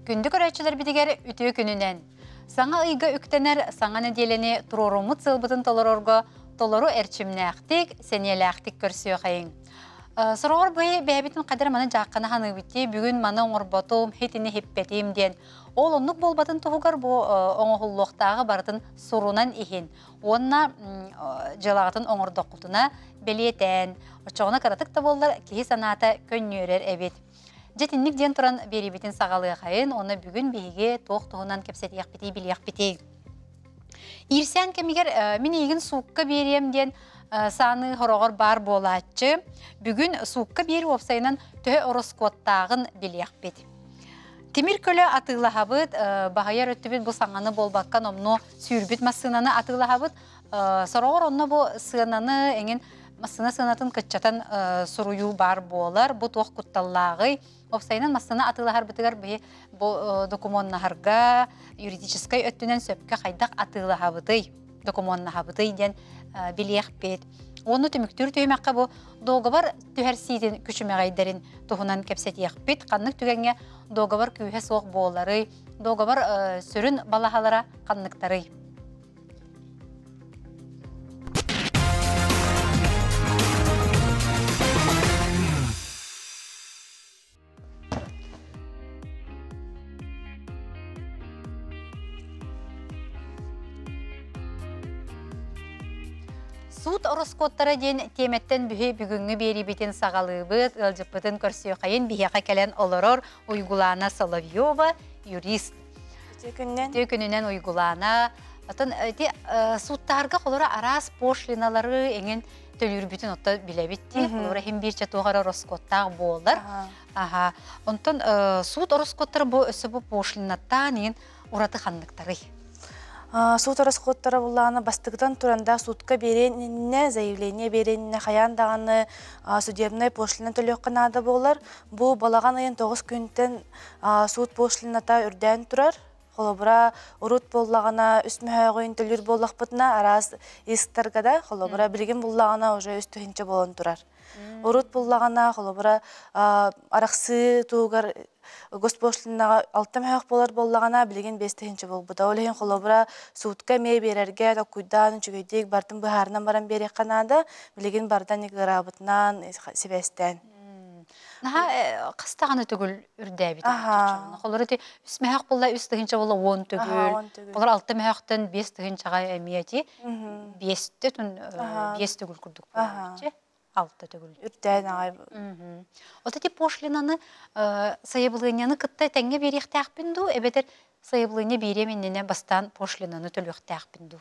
Күндү көрөөччүлэрбитигэр үтүө күнүнэн! Саҥа ыйга үктэнэр саҥа нэдиэлэни туруоруммут сыалбытын толорорго толору эрчимнээхтик, сэниэлээхтик көрсүөхэйиҥ. Сороҕор быйы бэйэбитин хадыр маны дьааххана саныыбыт бүгүн маны оҥорботум, хитини хиппэтим диэн. Ол оннук буолбатын туһугар бу оҥоһуллуохтааҕы барытын сурунан иһин уонна дьыалаҕытын оҥордоххутуна бэлиэтээн, оччоҕуна кыратык да буоллар киһи санаата көнньүөрэр эбит. Дьэ итинник диэн туран биэриибитин саҕалыахайын уонна бүгүн биһиги туох туһунан кэпсэтиэхпитий билиэхпитий. Иирсээн кэмигэр мин эйигин суукка биэриэм диэн сааныы хороҕор баар буолааччы. Бүгүн суукка биэр уопсайынан төһө ороскуоттааҕын билиэхпит. Тимир көлө атыылаһабыт, баһыйар өттүбүт бу саҥаны буолбакка номнуо сүүрбүт массыынаны атыылаһабыт. Сороҕор онно бу сыананы эҥин массыына сыанатын кыччатан суруйуу баар буолар. Бу туох кутталлааҕый? Уопсайынан массыына атыылаһарбытыгар биһи бу докумуоннаһарга юридическай өттүнэн сөпкө хайдах атыылаһабытый, докумуоннаһабытый диэн билиэхпит. Уонна түмүктүүр түһүмэххэ бу договор түһэрсиитин күчүмэҕэйдэрин туһунан кэпсэтиэхпит. Ханнык түгэҥҥэ договор күүһэ суох буоларый, договор сүрүн балаһалара ханныктарый? Суут ороскуоттара диэн тиэмэттэн бүһү бүгүҥҥү биэриибитин саҕалыыбыт, ыалдьыппытын көрсүөххэйин биһиэхэ кэлэн олорор Уйгулаана Соловьева, юрист. Үтүө күнүнэн. Үтүө күнүнэн Уйгулаана. Атын ити сууттаһарга холоро араас пошлиналары эҥин төлүүрбүтүн отто билэбит дии. Холоро иһин биирчэ туох эрэ ороскуоттаах буолар. Аха. Онтон суут ороскуоттара бу өссө бу пошлинаттаан иин ураты ханныктарый? Суут ороскуоттара буллаҕына бастакытан туран да суутка биэриэн заявление биэриэн хайаан даҕаны судебнай пошлина төлүөххэ наада буолар. Бу балаҕан ыйын 9 күнтэн суут пошлината үрдээн турар. Холобура, урут буоллаҕына үс мөһөөҕүн төлүүр буоллахпытына араас истарга да, холобура, билигин буллаҕына уже үс тыһыынча буолан турар. Урут буллаҕына, холобура, арахсыы туһугар госпошлинаҕа алта мөһөөх буолар буоллаҕына, билигин 5 тыһыынча буолбута. Ол иһин холобура, суутка эмиэ биэрэргэ токкуйдаан, үчүгэйдик бартын быһаарынан баран биэриэххэ наада. Билигин бардан ыараабытынан сибээстээн. Наһаа хас даҕаны төгүл үрдээбит Холор ити үс мөһөх буолла үс тыһыынча буолла уон төгүл. Холор алта мөһөхтөн биэс тыһыынчаҕа эмиэ ити биэстэ биэс төгүл курдук буолар алта төгүл. Үрдээн аҕай. Вот эти пошлинаны сайабылыанньаны кытта тэҥҥэ биэриэхтээхпин дуу, эбэтэр сайабылыанньа биэриэм иннинэ бастаан пошлинаны төлүөхтээхпин дуу?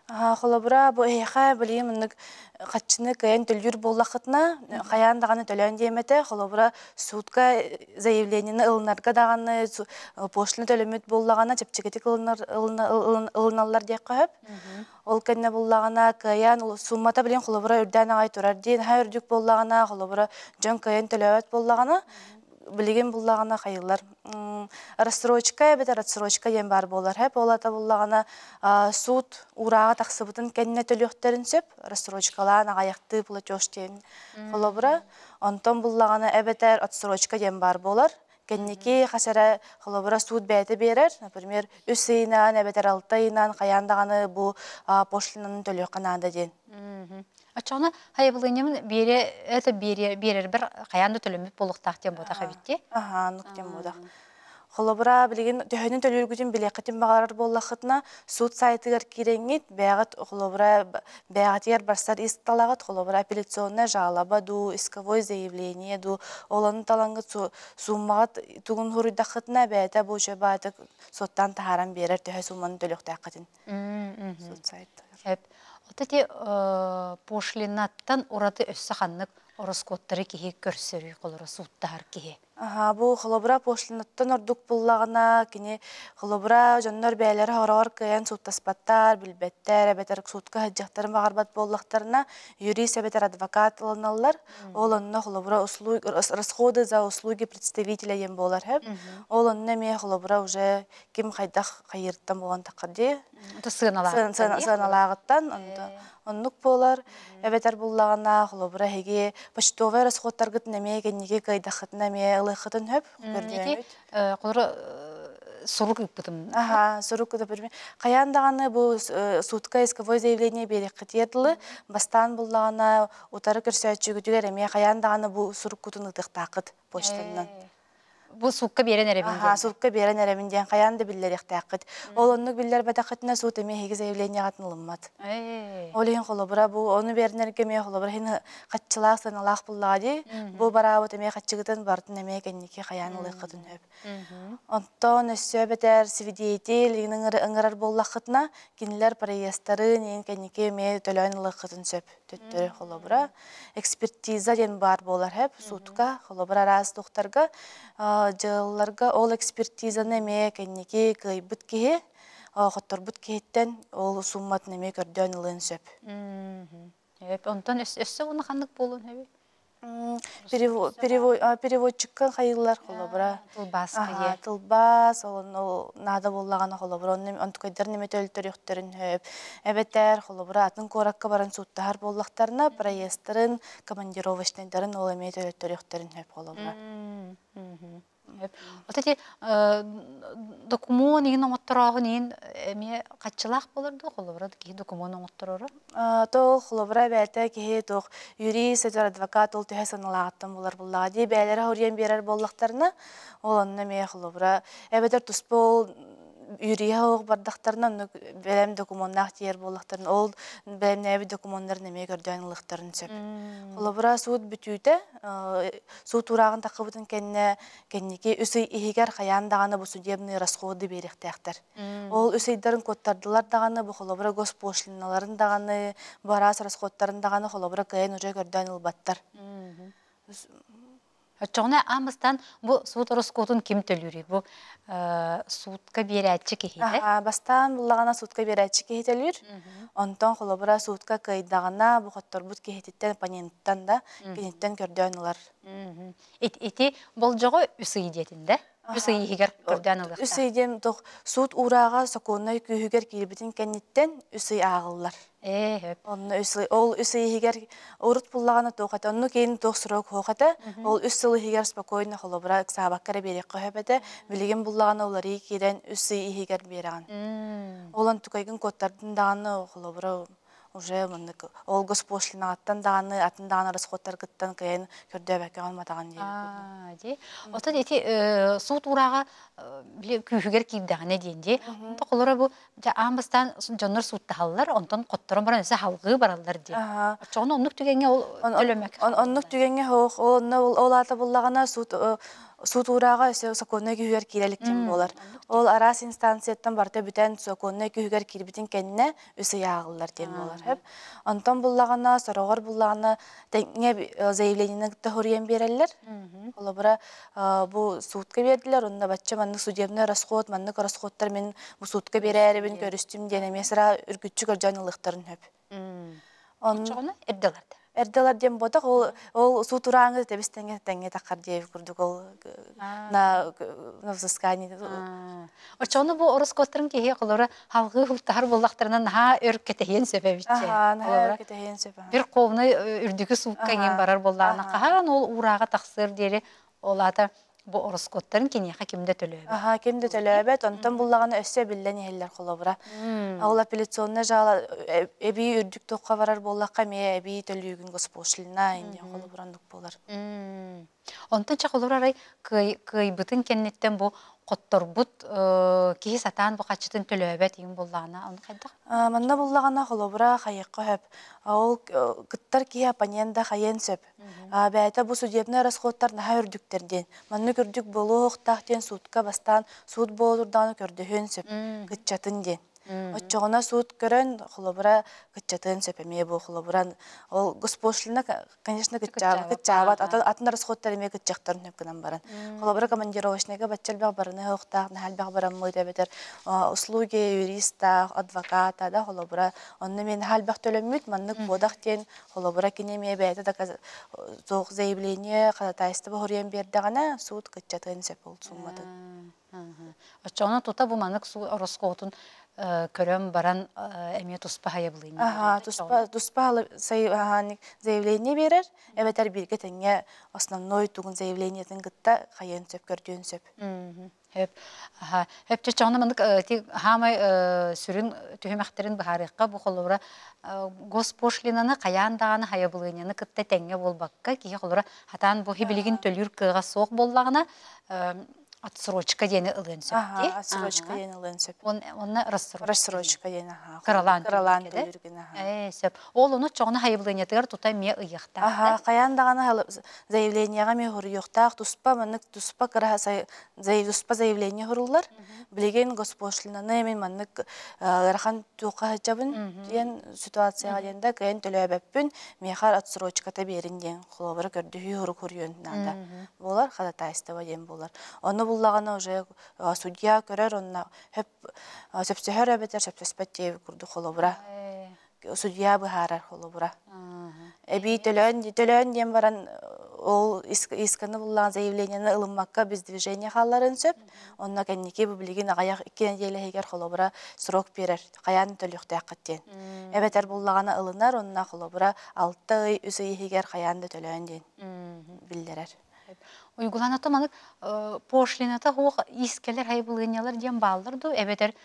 Холобура, бу эһиэхэ билигин маннык хаччыны кыайан төлүүр буоллаххытына, хайаан даҕаны төлөөн диэм этэ. Холобура, суутка заявлениены ылынарга даҕаны пошлина төлөммүт буоллаҕына, чэпчэкитик ылыналлар диэххэ сөп. Ол кэннэ буллаҕына, кыайан суммата билин холобура үрдээн аҕай турар диэн, наһаа үрдүк буоллаҕына, холобура, дьон кыайан төлөөбөт буоллаҕына, билигин буллаҕына хайыллар рассрочка эбэтэр отсрочка диэн баар буолар хэп ол ата буллаҕына суут уурааҕа тахсыбытын кэннэ төлүөхтэрин сөп рассрочкалаан аҕайахтыы платеж диэн холобура онтон буллаҕына эбэтэр отсрочка диэн баар буолар кэнники хас эрэ холобура суут бэйэтэ биэрэр например үс ыйынан эбэтэр алта ыйынан хайаан даҕаны бу пошлинаны төлүөххэ наада диэн. Оччоҕуна хайабылыанньабын биэрэ это биэрэ биэрэрбэр хайаан да төлөммүт буолуохтаах диэн буотах эбит дии. Аһаа, оннук диэн буотах. Холобура, билигин төһөнүн төлүүргүтүн билиэххитин баҕарар буоллаххытына, суут сайтыгар киирэҥҥит, бэйэҕит холобура бэйэҕитигэр барсар ис талаҕыт, холобура апелляционная жалоба дуу, исковое заявление дуу, ол ону талаҥҥыт сууммаҕыт тугун суруйдаххытына, бэйэтэ бу учебаатык суоттаан таһааран биэрэр төһө сууманы төлүөхтээххитин. Суут сайтыгар. Сөп. Ото ити пошлинаттан ураты өссө ханнык ороскуоттары киһи көрсөрүй холоро сууттаһар киһи? Аһаа, бу холобура пошлинаттан ордук буллаҕына, кини холобура дьоннор бэйэлэрэ хороҕор кыайан сууттаспаттар, билбэттэр, эбэтэр суутка сылдьыахтарын баҕарбат буоллахтарына, юрист эбэтэр адвокат ылыналлар. Ол онно холобура услуг, расходы за услуги представителя диэн буолар сөп. Ол онно эмиэ холобура уже ким хайдах хайыырыттан буолан таххар дии. Сыаналааҕыттан оннук буолар. Эбэтэр буллаҕына, холобура, эһиги почтовай расходтаргытын эмиэ кэнники кыайдаххытына эмиэ ылыаххытын сөп. Ити холобура Сурук ыыппытым. Аха, сурук ыыппытым. Хайаан даҕаны бу суутка исковой заявление биэриэххитигэр дылы, бастаан буллаҕына утары көрсөөччүгүтүгэр эмиэ хайаан даҕаны бу суруккутун ыытыахтааххыт почтанан. Бу суукка биэрэн эрэбин диэн. Аха, суукка биэрэн эрэбин диэн хайаан да биллэриэхтээххит. Ол оннук биллэрбэтэххитинэ суут эмиэ эһиги заявлениеҕытын ылыммат. Ол иһин холобура бу ону биэрнэргэ эмиэ холобура иһин хаччылаах сыаналаах буллаҕа дии. Бу бараабыт эмиэ хаччыгытын барытын эмиэ кэнники хайаан ылыаххытын сөп. Онтон өссө эбэтэр свидетель ыҥырар буоллаххытына, кинилэр проездтарын иһин кэнники эмиэ төлөөн ылыаххытын сөп. Төттөрү холобура экспертиза диэн баар буолар сөп суутка, холобура араас туохтарга дьыалаларга ол экспертизаны эмиэ кэнники кыайбыт киһи, хотторбут киһиттэн ол сумматын эмиэ көрдөөн ылыан сөп. Онтон өссө улаханнык буолуон сөбүй? Переводчикка хайыылар холобура. Тылбааска Тылбаас, ол наада буоллаҕына холобура онтукайдар немете өлтөрүөхтэрин сөп. Эбэтэр холобура атын куоракка баран сууттаһар буоллахтарына проездтарын, командировочнайдарын ол эмиэ төлөттөрүөхтэрин сөп холобура. Вот эти докумуон иһин оҥотторооһун иһин эмиэ хаччылаах буолар дуо холобура киһи докумуон оҥотторору? Тол холобура бэйэтэ киһи туох юрист эдэр адвокат ол төһө саналааҕыттан булар буллаҕа дии бэйэлэрэ хоруйан биэрэр буоллахтарына ол онно эмиэ холобура эбэтэр туспа ол юриһа оһох бардахтарына оннук бэлэм докумуоннаах тиийэр буоллахтарына ол бэлэмнээбит докумуоннарын эмиэ көрдөөн ылыахтарын сөп. Холобура суут бүтүүтэ суут уурааҕын таххыбытын кэннэ кэнники үс ый иһигэр хайаан даҕаны бу судебные расходы биэриэхтээхтэр. Ол үс ыйдарын куоттардылар даҕаны бу холобура госпошлиналарын даҕаны бу араас расходтарын даҕаны холобура кыайан уже көрдөөн ылбаттар. Оччоҕуна аан бастаан бу суут ороскуотун ким төлүүрүй? Бу суутка биэрээччи киһитэ? Бастаан буллаҕына суутка биэрээччи киһи төлүүр. Онтон холобура суутка кыайдаҕына бу хотторбут киһититтэн оппоненттан да киниттэн көрдөөн ылар. Ити болдьоҕо үс ый диэтин да? Үс ый иһигэр көрдөөн ылыахтаах. Үс ый диэн суут уурааҕа сокуоннай күүһүгэр киирбитин кэнниттэн үс ый ааҕыллар. Ээ, Онно үс ый, ол үс ый иһигэр урут буллаҕына туох этэ, онну кейин туох срок суох этэ. Ол үс сыл иһигэр спокойно холобура ыксаабакка эрэ биэриэххэ сөп этэ. Билигин буллаҕына уларыы киирэн үс ый иһигэр биэрэҕин. Ол онтукайгын куоттардын даҕаны холобура уже маннык ол госпошлинаҕыттан даҕаны атын даҕаны расходтаргыттан кыайан көрдөөбөккөҕүн матаҕын диэбит курдук. Дии. Оттон ити суут уурааҕа били күүһүгэр киирдэҕинэ диэн дии. Онто холоро бу дьэ аан бастаан дьоннор сууттаһаллар, онтон хотторон баран өссө халҕыы бараллар диэн. Оччоҕуна оннук түгэҥҥэ ол төлөмөк. Оннук түгэҥҥэ ол онно ол аата буллаҕына суут суут уурааҕа өссө сокуоннай күүһүгэр киирэ илик диэн буолар. Ол араас инстанцияттан барыта бүтэн сокуоннай күүһүгэр киирбитин кэннэ үс ый ааҕыллар диэн буолар. Хөп. Онтон буллаҕына, сороҕор буллаҕына тэҥҥэ заявлениены кытта хоруйан биэрэллэр. Холобура, бу суутка биэрдилэр, онно бачча маннык судебный расход, маннык расходтар мин бу суутка биэрээрибин көрүстүм диэн эмиэ сыра үргүччү көрдьөөн ылыахтарын сөп. Оччоҕуна эрдэ ылар Эрдэ ылар диэн буотах, ол ол суутурааҥы тэбис тэҥҥэ тэҥҥэ таххар диэбит курдук ол на на взыскание. Оччоҕуна бу ороскуоттарын киһи холоро халҕыы хуттаһар буоллахтарына наһаа өр кэтэһиэн сөп эбитчэ. Наһаа өр кэтэһиэн сөп. Бир ковнай үрдүкү суукка иҥин барар буоллаҕына хаһан ол уурааҕа тахсыар диэри ол аата бу ороскуоттарын киниэхэ ким да төлөөбөт. Аха, ким да төлөөбөт, онтон буллаҕына өссө эбиллэн иһэллэр холобура. Ол апелляционный жала эбии үрдүк туохха барар буоллахха эмиэ эбии төлүүгүн госпошлина инниэн холобура оннук буолар. Онтон чэ холобура арай кыайбытын кэнниттэн бу хотторбут киһи сатаан бу хаччытын төлөөбөт иҥ буллаҕына ону хайдах? Манна буллаҕына холобура хайыахха сөп. Ол кыттар киһи оппонент да хайыан сөп. Бэйэтэ бу судебнай расходтар наһаа үрдүктэр диэн. Маннык үрдүк буолуохтаах диэн суутка бастаан суут буолурдаҕына көрдөһүөн сөп. Кыччатын диэн. Оччоҕуна суут көрөн холобура кыччатыан сөп эмиэ бу холобура ол госпошлина конечно кыччаабат кыччаабат атын атын расходтар эмиэ кыччахтарын сөп гынан баран. Холобура командировочнайга бачча элбэх барыны оһохтоох наһаа элбэх бараммыт эбэтэр услуги юристаах адвоката да холобура онно мен наһаа элбэх төлөммүт маннык буодах диэн Холобура, кини эмиэ бэйэтэ суох заявление ходатайство хоруйан биэрдэҕинэ, суут кыччатыан сөп ол сумматын. Оччоҕуна тута бу маннык ороскуотун көрөн баран эмиэ туспа хайабылыйын Аха, туспа туспа заявление биэрэр, эбэтэр бииргэ тэҥҥэ основной тугун заявлениетын кытта хайыан сөп, көрдүөн сөп. Хөп. Аха. Хөп чочоҕуна маннык ти хаамай сүрүн түһүмэхтэрин быһаарыахха бу холобура госпошлинаны хайаан даҕаны хайабылыанньаны кытта тэҥҥэ буолбакка киһи холобура хатаан бу хибилигин төлүүр кыаҕа суох буоллаҕына отсрочка диэни ылыан сөп дии. Аха, отсрочка диэн ылыан сөп. Онно рассрочка. Рассрочка диэн аха. Кыралаан Кыралаан төлүүргэ төлүүргүн аха. Ээ, сөп. Ол ону чоҕуна хайабылыанньатыгар тута эмиэ ыйыахтаах Аха, хайаан даҕаны заявлениеҕа эмиэ хоруйуохтаах туспа маннык туспа кыраһа туспа заявление хоруллар. Билигин госпошлинаны мин маннык ыарахан туохха сылдьабын диэн ситуацияҕа диэн да кыайан төлөөбөппүн, миэхэ отсрочката биэрин диэн холобура көрдөһүү хорук хоруйун наада буолар, ходатайство диэн буолар. Ону буллаҕына уже судья көрөр онно хөп сөпсөһөр эбэтэр сөпсөспөт диэбит курдук холобура судья быһаарар холобура. Эбии төлөөн төлөөн диэн баран ол исканы буллаан заявлениены ылыммакка без движения хаалларын сөп. Онно кэнники бу билигин аҕыйах икки нэдиэлэ иһигэр холобура срок биэрэр хайаан төлүөхтээххит диэн. Эбэтэр буллаҕына ылынар онно холобура 6 ый 3 ый иһигэр хайаан да төлөөн диэн биллэрэр. Уйгуланата маннык пошлината суох искэлэр хайбылыанньалар диэн бааллар дуу эбэтэр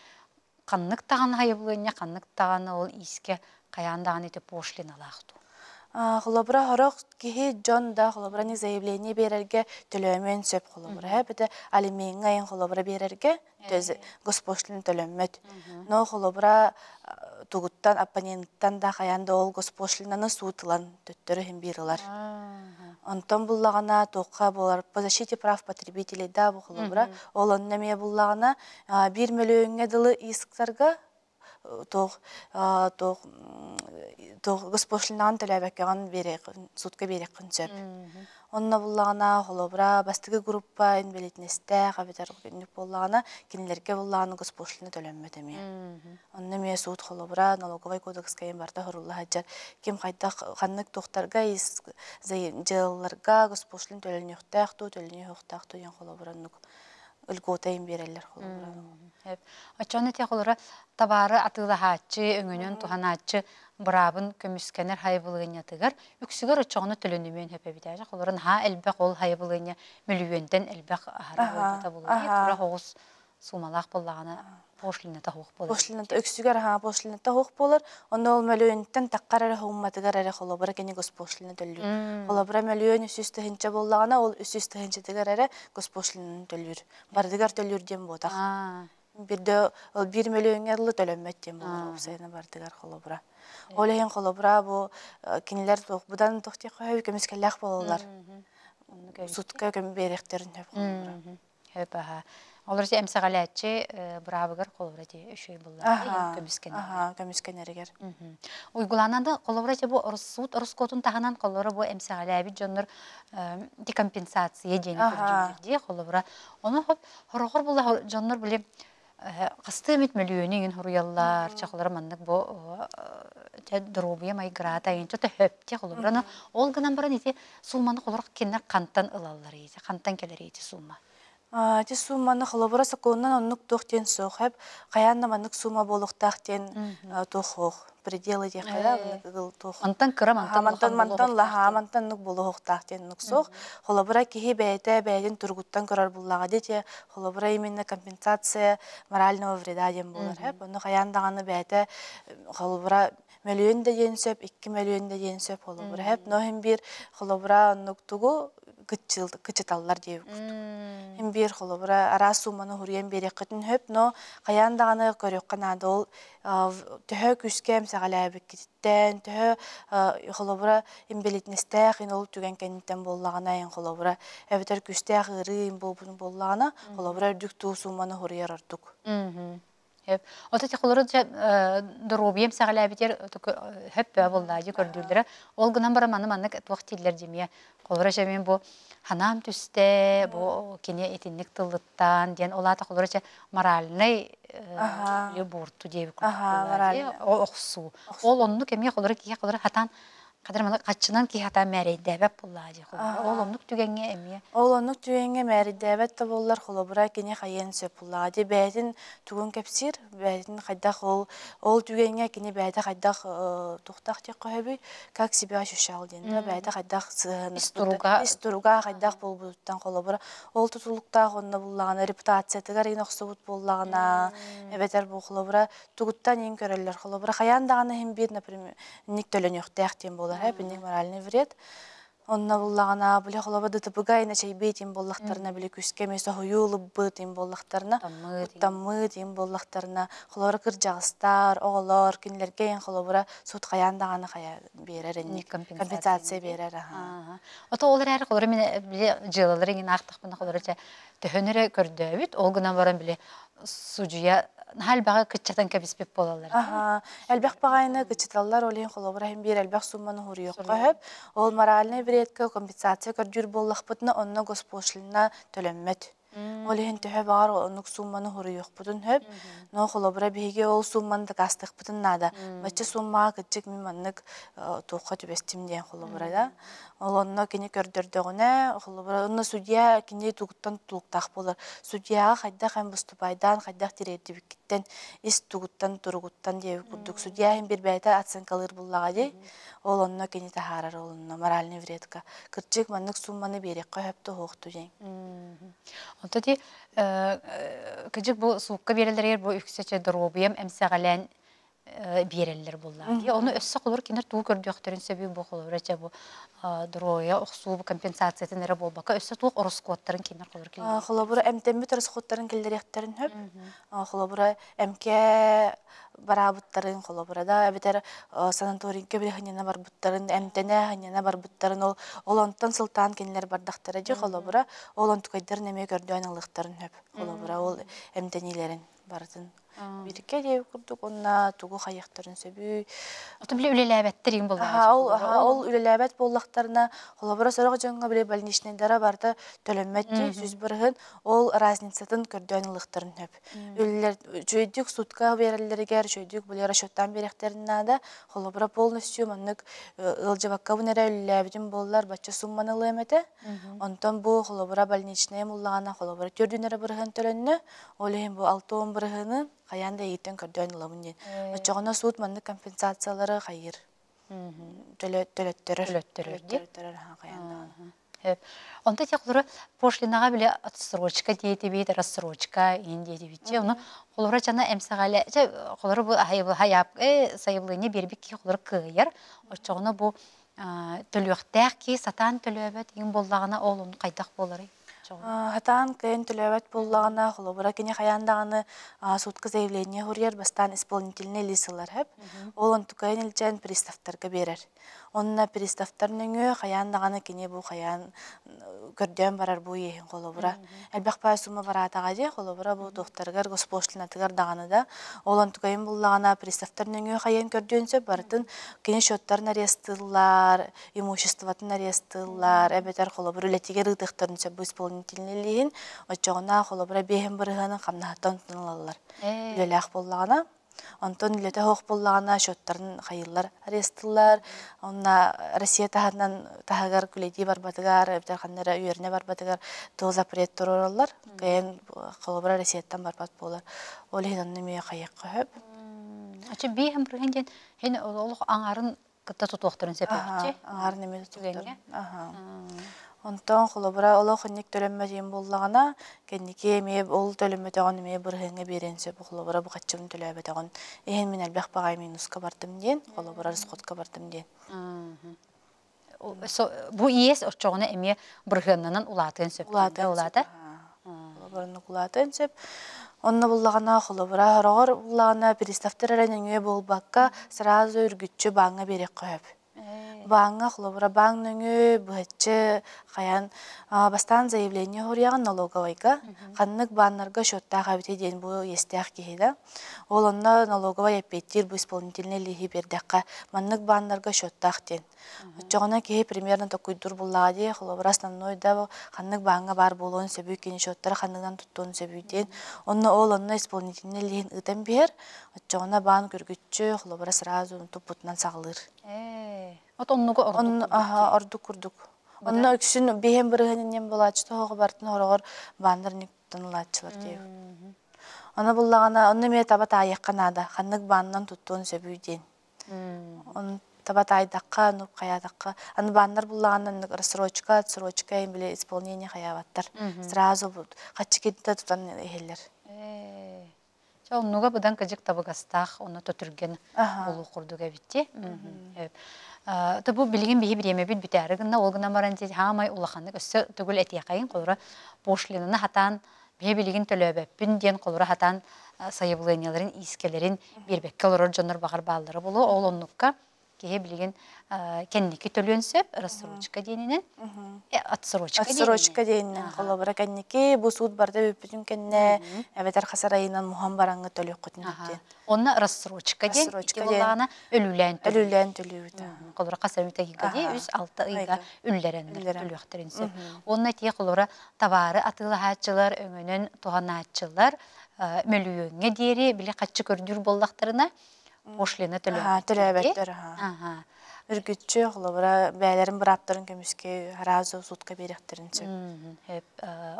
ханнык даҕаны хайыбылыанньа, ханнык даҕаны ол иискэ хайаан даҕаны ити пошлиналаах дуу? Холобура, сорох киһи дьон да холобура не заявление биэрэргэ төлөөмүөн сөп холобура эбэтэ алимеҥҥа айан холобура биэрэргэ госпошлина төлөммөт. Но холобура тугуттан оппоненттан да хайаан да ол госпошлинаны суут ылан төттөрү иһин биир ылар. Онтон буллаҕына туохха буолар по защите прав потребителей да бу холобура ол онно эмиэ буллаҕына биир мөлүйүөҥҥэ дылы исктарга туох туох туох госпошлинаҕын төлөөбөккөҕүн суутка биэриэххин сөп. Онно буллаҕына холобура бастакы группа инбэлиитинэстээх эбэтэр күннүк буоллаҕына кинилэргэ буллаҕына госпошлина төлөммөт эмиэ. Онно эмиэ суут холобура налоговай кодекска барыта сурулла сылдьар ким хайдах ханнык туохтарга дьыалаларга госпошлин төлөнүөхтээх дуу төлөнүөхтээх дуу диэн холобура оннук льгота биэрэллэр холобура. Оччону те холобура табаары атыылаһааччы, өҥөнөн туһанааччы быраабын көмүскэнэр хайыбылыанньатыгар үксүгэр оччоҕуна төлөнүмүөн сөп эбит ээ. Холобура наһаа элбэх ол хайыбылыанньа мөлүйүөнтэн элбэх аһара буолбата буолуо. Тура оҕус суумалаах буоллаҕына пошлината суох буолар. Пошлината үксүгэр аһаа пошлината суох буолар. Онно ол мөлүйүөнтэн таххар эрэ хуумматыгар эрэ холобура кини госпошлина төлүүр. Холобура мөлүйүөн 300 тыһыынча буоллаҕына ол 300 тыһыынчатыгар эрэ госпошлинаны төлүүр. Барытыгар төлүүр диэн буотах. Бирде ол биир мөлүйүөҥҥэ дылы төлөммөт диэн буолар уопсайына бардыгар холобура. Ол иһин холобура бу кинилэр туох будан тохтиэххэ көмүскэллээх буолаллар. Сутка көм биэриэхтэрин сөп холобура. Хөп аха. Олор эмсэҕэлээччи быраабыгар холобура ти үчүгэй буллар көмүскэнэр. Аха, көмүскэнэригэр. Уйгулаанан да холобура бу суут ороскуотун таһынан холобура бу эмсэҕэлээбит дьоннор декомпенсация диэни көрдүүллэр дии холобура. Ону хоп хорохор була дьоннор били хастыы эмит мөлүйүөнү иҥин хоруйаллар, чахылара маннык бу доруобуйа майгыраата иҥин чото хөп холобура ол гынан баран ити сууманы холор кинилэр хантан ылаллар ити хантан кэлэр ити суума. Ити сууманы холобура сокуонунан оннук туох диэн суох эп хайаан да маннык суума буолуохтаах диэн туох суох пределы диэххэ да ыгыл туох Мантан кыра мантан мантан мантан лаһаа мантан нук буолуохтаах диэн нук суох холобура киһи бэйэтэ бэйэтин тургуттан көрөр буллаҕа дии холобура именно компенсация морального вреда диэн буолар эп онно хайаан даҕаны бэйэтэ холобура мөлүйүөн да диэн сөп 2 мөлүйүөн да диэн сөп холобура эп но иһин биир холобура оннук тугу кычыталлар диэбит курдук. Хин биир холобура араас сууманы хуруйан биэриэххитин сөп, но хайаан даҕаны көрүөххэ наада ол төһө күүскэ эмсэҕэлээбиккититтэн, төһө холобура инбэлиитинэстээх ин ол түгэн кэнниттэн буоллаҕына ин холобура эбэтэр күүстээх ыарыы ин буолбутун буоллаҕына холобура үрдүк туу сууманы хуруйар ордук. Хөп. Ото техолору доруобуйам саҕалаабитер хөп бөө буоллаажы көрдүүллэрэ. Ол гынан баран маны маннык туох тиллэр димиэ. Холоро жемин бу ханаам түсте, бу кини итинник тыллыттан диэн олаата холоро моральный буорту диэби охсуу. Ол онну кемие холоро кие холоро хатан Хадыр маны хаччынан киһи хатаан мээрэйдээбэт буоллаа дии холобура. Ол оннук түгэҥҥэ эмиэ. Ол оннук түгэҥҥэ мээрэйдээбэт да буоллар холобура кини хайыан сөп буоллаҕа дии бэйэтин тугун кэпсиир, бэйэтин хайдах ол ол түгэҥҥэ кини бэйэтэ хайдах тухтах диэххэ сөбүй, как себя ощущал диэн да бэйэтэ хайдах Ис туруга ис туруга хайдах буолбутуттан холобура ол тутулуктаах онно буллаҕына репутациятыгар иин охсубут буоллаҕына эбэтэр бу холобура тугуттан иин көрөллөр холобура хайаан даҕаны иһин биир например инник төлөнүөхтээх диэн буолар ээ инник моральный вред онно буллаҕына били холобура ДТП-га инэчэйбит им буоллахтарына били күскэ эмиэ соһуйуу ылыбыт им буоллахтарына куттаммыт им буоллахтарына холобура кырдьаҕастар оҕолор кинилэргэ ин холобура суут хайаан даҕаны хайа биэрэр инник компенсация биэрэр аха Ото ол эрээри холобура мин били дьыалалар иҥин аахтахпына холобура чэ төһөнү эрэ көрдөөбүт ол гынан баран били судьуйа наһаа элбэҕи кыччатан кэбиспит буолаллар. Аха, элбэх баҕайыны кыччаталлар, ол иһин холобура иһин биир элбэх сумманы уһуруйуохха сөп. Ол моральнай вредка компенсация көрдүүр буоллахпытына, онно госпошлина төлөммөт. Ол иһин төһө баҕар оннук сумманы уһуруйуохпутун сөп. Но холобура биһиги ол сумманы дакаастыахпытын наада. Бачча суммаҕа кырдьык мин маннык туохха түбэстим диэн холобура да. Ол онно кини көрдөрдөҕүнэ, холобура, онно судья кини тугуттан тутулуктаах буолар. Судьяҕа хайдах эн выступайдаан, хайдах тириэрдибиккиттэн, ис тугуттан, туругуттан диэбит курдук судья иһин биэрбээтэ оценкалыыр буллаҕа дии. Ол онно кини таһаарар ол онно моральный вредка. Кырдьык маннык сумманы биэриэххэ сөп туһуохту диэн. Онто ти кыдьык бу суукка биэрэллэригэр бу үксэ чэ доруобуйам эмсэҕэлээн биэрэллэр буоллаҕа дии. Ону өссө холобур кинилэр тугу көрдүөхтэрин сөбүй бу холобура чэ бу доруобуйа охсуу компенсациятын эрэ буолбакка өссө туох ороскуоттарын кинилэр холобур киллэриэхтэрин Холобура эмтэммит ороскуоттарын киллэриэхтэрин сөп. Холобура эмкэ бараабыттарын холобура да эбэтэр санаторийга били ханньана барбыттарын эмтэнэ ханньана барбыттарын ол ол онтон сылтаан кинилэр бардахтара дии холобура ол онтукайдарын эмиэ көрдөөн ылыахтарын сөп холобура ол эмтэниилэрин барытын Бирикке диэбит курдук уонна тугу хайыахтарын сөбүй. Ото били үлэлээбэттэр иҥ буоллаҕа. Ол ол үлэлээбэт буоллахтарына, холобура сорох дьоҥҥо били больничнайдара барыта төлөммөт дии, 100 бырыһын ол разницатын көрдөөн ылыахтарын сөп. Үлэлэр үчүгэйдик сутка биэрэллэригэр, үчүгэйдик били расчеттаан биэриэхтэрин наада. Холобура полностью маннык ыалдьыбаккабын эрэ үлэлээбитим буоллар, бачча сумманы ылыам этэ. Онтон бу холобура больничнайым уллаҕына холобура төрдүн эрэ бырыһын төлөннө. Ол иһин бу 60 бырыһыаны хайаан да эйигиттэн көрдөөн ылабын диэн. Оччоҕуна суут маннык компенсациялары хайыыр. Төлөттөрөр. Төлөттөрөр дии. Төлөттөрөр хайаан даҕаны. Онто те холобура пошлинаҕа били отсрочка диэтибит, рассрочка иин диэтибит. Че ону холобура чана эмсэҕэлэ че холобура бу хайаап сайабылыанньа биэрбит киһи холобура кыайар. Оччоҕуна бу төлүөхтээх киһи сатаан төлөөбөт иин буоллаҕына ол ону хайдах буоларый? Хатаан кыайан төлөөбөт буоллаҕына, холобура кини хайаан даҕаны сутка заявление суруйар, бастаан исполнительный лист ылар сөп. Ол онтукайын илдьэн приставтарга биэрэр. Онно приставтар нөҥүө хайаан даҕаны кини бу хайаан көрдөөн барар бу иэһин холобура. Элбэх баай сумма бараатаҕа дии, холобура бу туохтарыгар госпошлинатыгар даҕаны да. Ол онтукайын буллаҕына приставтар нөҥүө хайаан көрдүөн сөп, барытын кини счеттарын арестыыллар, имуществотын арестыыллар, эбэтэр холобур үлэтигэр ыытыахтарын сөп бу исполнительный лииһин, оччоҕуна холобура 5 бырыһыанын хамнаһыттан ылаллар. Үлэлээх буоллаҕына, онтон үлэтэ суох буоллаҕына счеттарын хайыыллар, арестыыллар, онно Россия таһынан таһыгар күлэйдии барбатыгар, эбэтэр ханна эрэ үөрэнэ барбатыгар туох запрет туруораллар. Кыайан холобура Россияттан барбат буолар. Ол иһин онно эмиэ хайыахха сөп. Ачы 5 бырыһыан диэн хин олох аҥарын кытта тутуохтарын сөп эбитчи. Аҥарын эмиэ тутуохтарын. Онтон холобура олох инник төлөммөт диэн буоллаҕына, кэнники эмиэ ол төлөммөтөҕүн эмиэ бырыһыаҥҥа биэриэн сөп. Холобура бу хаччыбын төлөөбөтөҕүн иһин мин элбэх баҕайы минуска бардым диэн, холобура расходка бардым диэн. Бу иэс оччоҕуна эмиэ бырыһыаннанан улаатыан сөп. Улаатыан Улаата. Холобура улаатыан сөп. Онно буллаҕына холобура хороҕор буллаҕына приставтар эрэ нөҥүө буолбакка сразу үргүччү бааҥҥа биэриэххэ сөп. Бааҥҥа холобура бааҥ нөҥүө быһаччы хайаан бастаан заявление суруйаҕын налоговайга ханнык бааннарга счеттаах эбитий диэн бу иэстээх киһи да. Ол онно налоговай эппиэттиир бу исполнительный лииһи биэрдэххэ маннык бааннарга счеттаах диэн. Оччоҕуна киһи примерно токуйдуур буллаҕа дии, холобура основной да ханнык бааҥҥа баар буолуон сөбүй, кини счеттара ханныгынан туттуон сөбүй диэн. Онно ол онно исполнительный лииһин ыытан биэр, оччоҕуна баан көргүччү, холобура сразу туппутунан саҕалыыр. От оннуга ордук Онно курдук аха дии. ордук курдук. Быда. Онно үксүн биһэн бырыһын булааччы тоһоҕо бартын хороҕор бааннар туттан ылааччылар диэбит. Ону буллаҕына, онно эмиэ таба таайыахха наада, ханнык баанынан туттуон сөбүй диэн. Ону таба таайдахха, ну хайаатахха, аны бааннар буллаҕына оннук рассрочка, отсрочка били исполнение хайаабаттар. Сразу хаччы кирдэ тутан иһэллэр. Чэ, оннуга быдан кыдьык табыгастаах, ону түргэн Аха. булуу курдук эбитти. То бу билигин биһи бириэмэбит бүтээри гынна, ол гынан баран дии хаамай улаханнык өссө төгүл этиэхэйин, холура пошлинаны хатаан биһи билигин төлөөбөппүн диэн холура хатаан сайабылыанньаларын, иискэлэрин биэрбэккэ олорор дьоннор баҕар бааллара буолуо. Ол оннукка киһи билигин кэнники төлүөн сөп, рассрочка диэнинэн, отсрочка Отсрочка диэнинэн. диэнинэн холобура кэнники бу суут барда бүппүтүн кэннэ эбэтэр хас арайынан муһан бараҥҥа төлүөххүтүн диэн. Онно рассрочка диэн ити Рассрочка диэн буоллаҕына өлүүлээн төлүүр. өлүүлээн төлүүбүт. Холобура хас эмит ыйга дии Аха. 3-6 ыйга Ыйга. үллэрэннэр Үллэрэн. төлүөхтэрин сөп. Уонна тиэ холобура табаары атыылаһааччылар, өҥөнөн туһанааччылар мөлүйүөҥҥэ диэри били хаччы көрдүүр буоллахтарына пошлина Аха, төлөөбөттөр дии. төлөөбөттөр аха. Аха. Үргүччү холобура бэйэлэрин бырааптарын көмүскүү араас суутка биэриэхтэрин сөп. Сөп.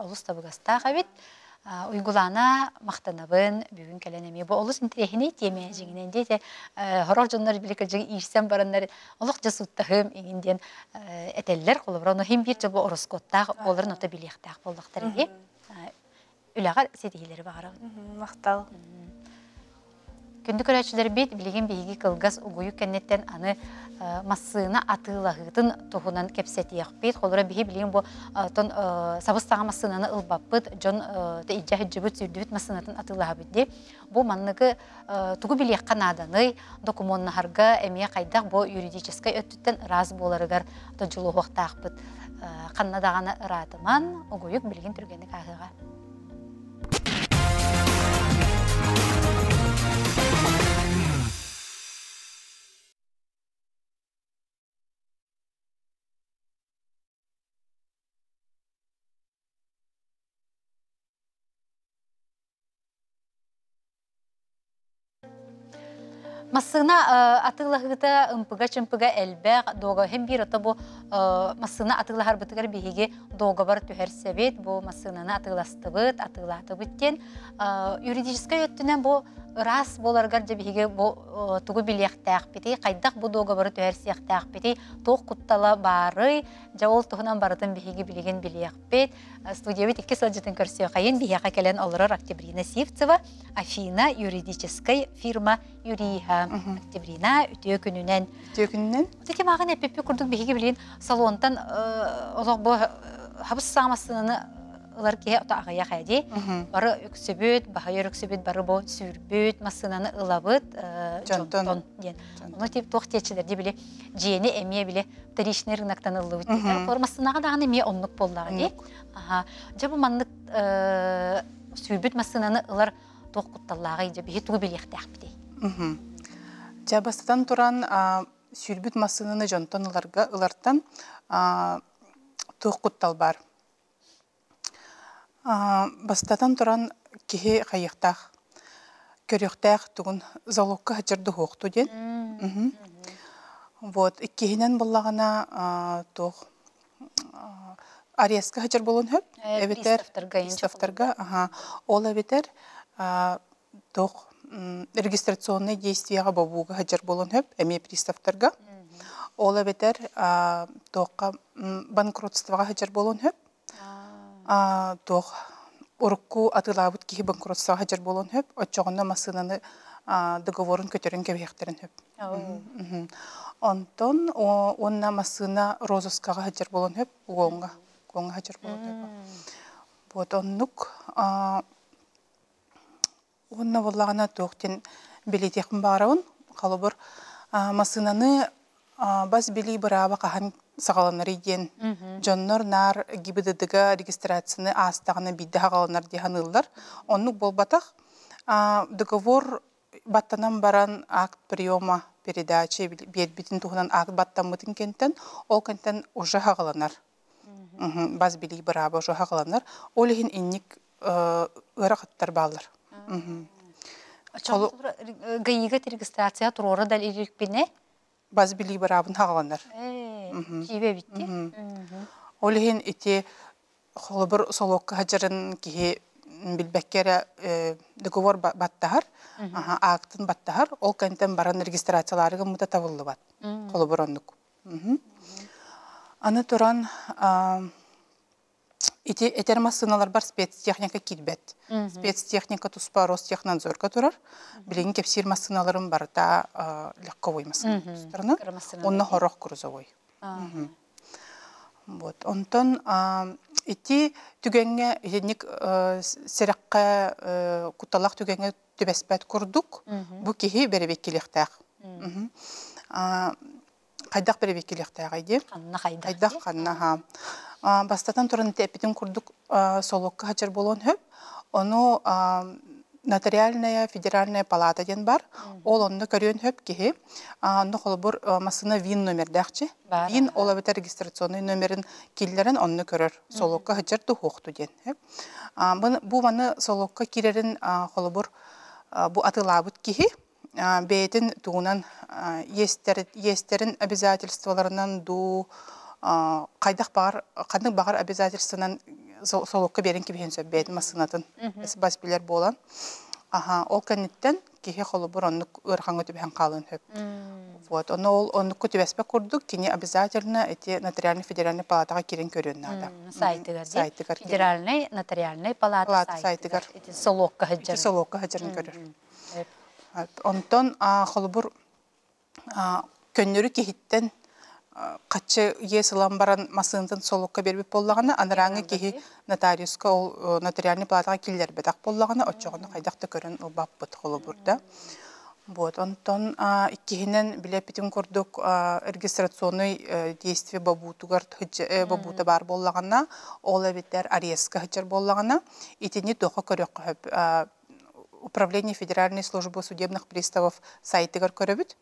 Олус табыгастаах эбит. Уйгулаана махтанабын бүгүн кэлэн эмиэ бу олус интэриэһинэй тиэмэ дьиҥинэн диэтэ хорох дьоннор били кырдьык иирсэн бараннар олох дьа сууттаһыым иҥин диэн этэллэр холобура ону иһин биир дьэ бу ороскуоттаах буоларын ото билиэхтээх буоллахтар иһи үлэҕэр ситиһиилэри баҕарабын. Махтал. Күндү көрөөччүлэрбит, билигин биһиги кылгас угуйук кэнниттэн аны массыына атыылаһыытын туһунан кэпсэтиэхпит. Холобура, биһи билигин бу тон сабыс-саҥа массыынаны ылбаппыт, дьон илдьэ сылдьыбыт, сүүрдүбүт массыынатын атыылаһабыт дии. Бу манныгы тугу билиэххэ нааданый, докумуоннаһарга эмиэ хайдах бу юридическай өттүттэн ыраас буоларыгар дьулуһуохтаахпыт. Ханна даҕаны ыраатыман, угуйук билигин түргэнник ааһыаҕа. Массыына атыылаһыыта ымпыга-чымпыга элбэх, дуогаһын биир ото бу массыына атыылаһарбытыгар биһиги дуогабар түһэрсэбит, бу массыынаны атыыластыбыт, атыылаатыбыт диэн юридическай өттүнэн бу ыраас буоларыгар дьэ биһиги бу тугу билиэхтээхпитий, хайдах бу дуогабары түһэрсиэхтээхпитий, туох куттала баарый, дьэ ол туһунан барытын биһиги билигин билиэхпит. Студиябыт икки сылдьытын көрсүөхайын биһиэхэ кэлэн олорор Октябрина Сивцева, Афина юридическай фирма юриһа. Октябрина, үтүө күнүнэн. Үтүө күнүнэн. Ити мааҕын эппиппит курдук биһиги билигин салонтан олох бу хабыс саамассыны ылар киһи ото аҕыйах ээ Бары үксүбүт, баһыйар үксүбүт бары бу сүүрбүт массыынаны ылабыт дьонтон диэн. Ону тип туох диэччилэр дии били дьиэни эмиэ били вторичный рыноктан ыллыбыт диэн. Массыынаҕа даҕаны эмиэ оннук буоллаҕа дии. Аха. Дьэ бу маннык сүүрбүт массыынаны ылар туох кутталлааҕый дьэ биһи тугу билиэхтээхпитий? Дьэ бастатан туран сүүрбүт массыынаны дьонтон ыларга ылартан туох куттал баар? Бастатан туран киһи хайыахтаах көрүөхтээх тугун залогка сылдьар дуһуохту диэн. Вот иккиһинэн буллаҕына туох арестка сылдьар буолуон сөп эбэтэр приставтарга аха ол эбэтэр туох регистрационнай действиеҕа бобууга сылдьар буолуон сөп эмиэ приставтарга ол эбэтэр туохха банкротствоҕа сылдьар буолуон сөп туох урукку атыылаабыт киһи банкротствоҕа сылдьар буолуон сөп оччоҕуна массыынаны договорун көтөрөн кэбиһиэхтэрин сөп онтон уонна массыына розыскаҕа сылдьар буолуон сөп уоҥҥа уоҥҥа сылдьар буолуон сөп вот оннук уонна буоллаҕына туох диэн билиэтиэхпин баҕарабын холобур массыынаны бас билии бырааба хаһан саҕаланарый диэн дьоннор наар ГИБДД-га регистрацияны аастаҕына биирдэ саҕаланар дии саныыллар оннук буолбатах договор баттанан баран акт приема передачи биэрбитин туһунан акт баттаммытын кэнтэн ол кэнтэн уже саҕаланар бас билии бырааба уже саҕаланар ол иһин инник ыарахаттар бааллар ГАИга регистрация туруора да иликпинэ. Бас билии быраабын хаҕаланар. Киибэ эбитти. Ол иһин ити холобур солуокка сылдьарын киһи билбэккэ эрэ договор баттаһар, аактын баттаһар, ол кэнтэн баран регистрациялаары гыммыта табыллыбат. Холобур оннук. Аны туран ити этэр массыыналарбар спецтехника киирбэт. Спецтехника туспа Ростехнадзорга турар. Билигин кэпсиир массыыналарым барыта легковой массыына тустарынан. Онно хорох грузовой. Вот. Онтон ити түгэҥҥэ итинник сэрэххэ кутталаах түгэҥҥэ түбэспэт курдук бу киһи бэрэбиэккилиэхтээх. Хайдах бэрэбиэккилиэхтээҕий диэн? Ханна хайдах? Хайдах ханна аха. Бастатан туран эппитим курдук солуокка сылдьар буолуон сөп. Ону нотариальная федеральная палата диэн бар. Ол онно көрүөн сөп киһи. Онно холобур массыына ВИН номердээхчи. ВИН ол эбэтэр регистрационный номерин киллэрэн онно көрөр. Солуокка сылдьар дуһуохту диэн. Бу маны солуокка киирэрин холобур бу атыылаабыт киһи бэйэтин тугунан иэстэрин обязательстволарынан дуу хайдах баҕар ханнык баҕар обязательствонан солуокка биэрэн кэбиһиэн сөп бэйэтин массыынатын бас билэр буолан аха ол кэнниттэн киһи холобур оннук ыарахаҥҥа түбэһэн хаалыан сөп вот ону ол оннукка түбэспэт курдук кини обязательно эти нотариальный федеральный палатаҕа киирэн көрүөн наада сайтыгар сайтыгар федеральный нотариальный палата сайтыгар ити солуокка сылдьарын солуокка сылдьарын көрөр Онтон холобур көннөрү киһиттэн хаччы иэс ылан баран массыынатын солукка биэрбит буоллаҕына, анарааҥҥы киһи нотариуска ол нотариальный палатаҕа киллэрбэтэх буоллаҕына, оччоҕуна хайдах да көрөн ылбаппыт холобур да. Вот, онтон иккиһинэн билэппитим курдук регистрационный действие бобуутугар бобуута баар буоллаҕына, ол эбэтэр арестка сылдьар буоллаҕына, итини туохха көрүөххэ сөп Управление Федеральной службы судебных приставов сайтыгар көрөбүт.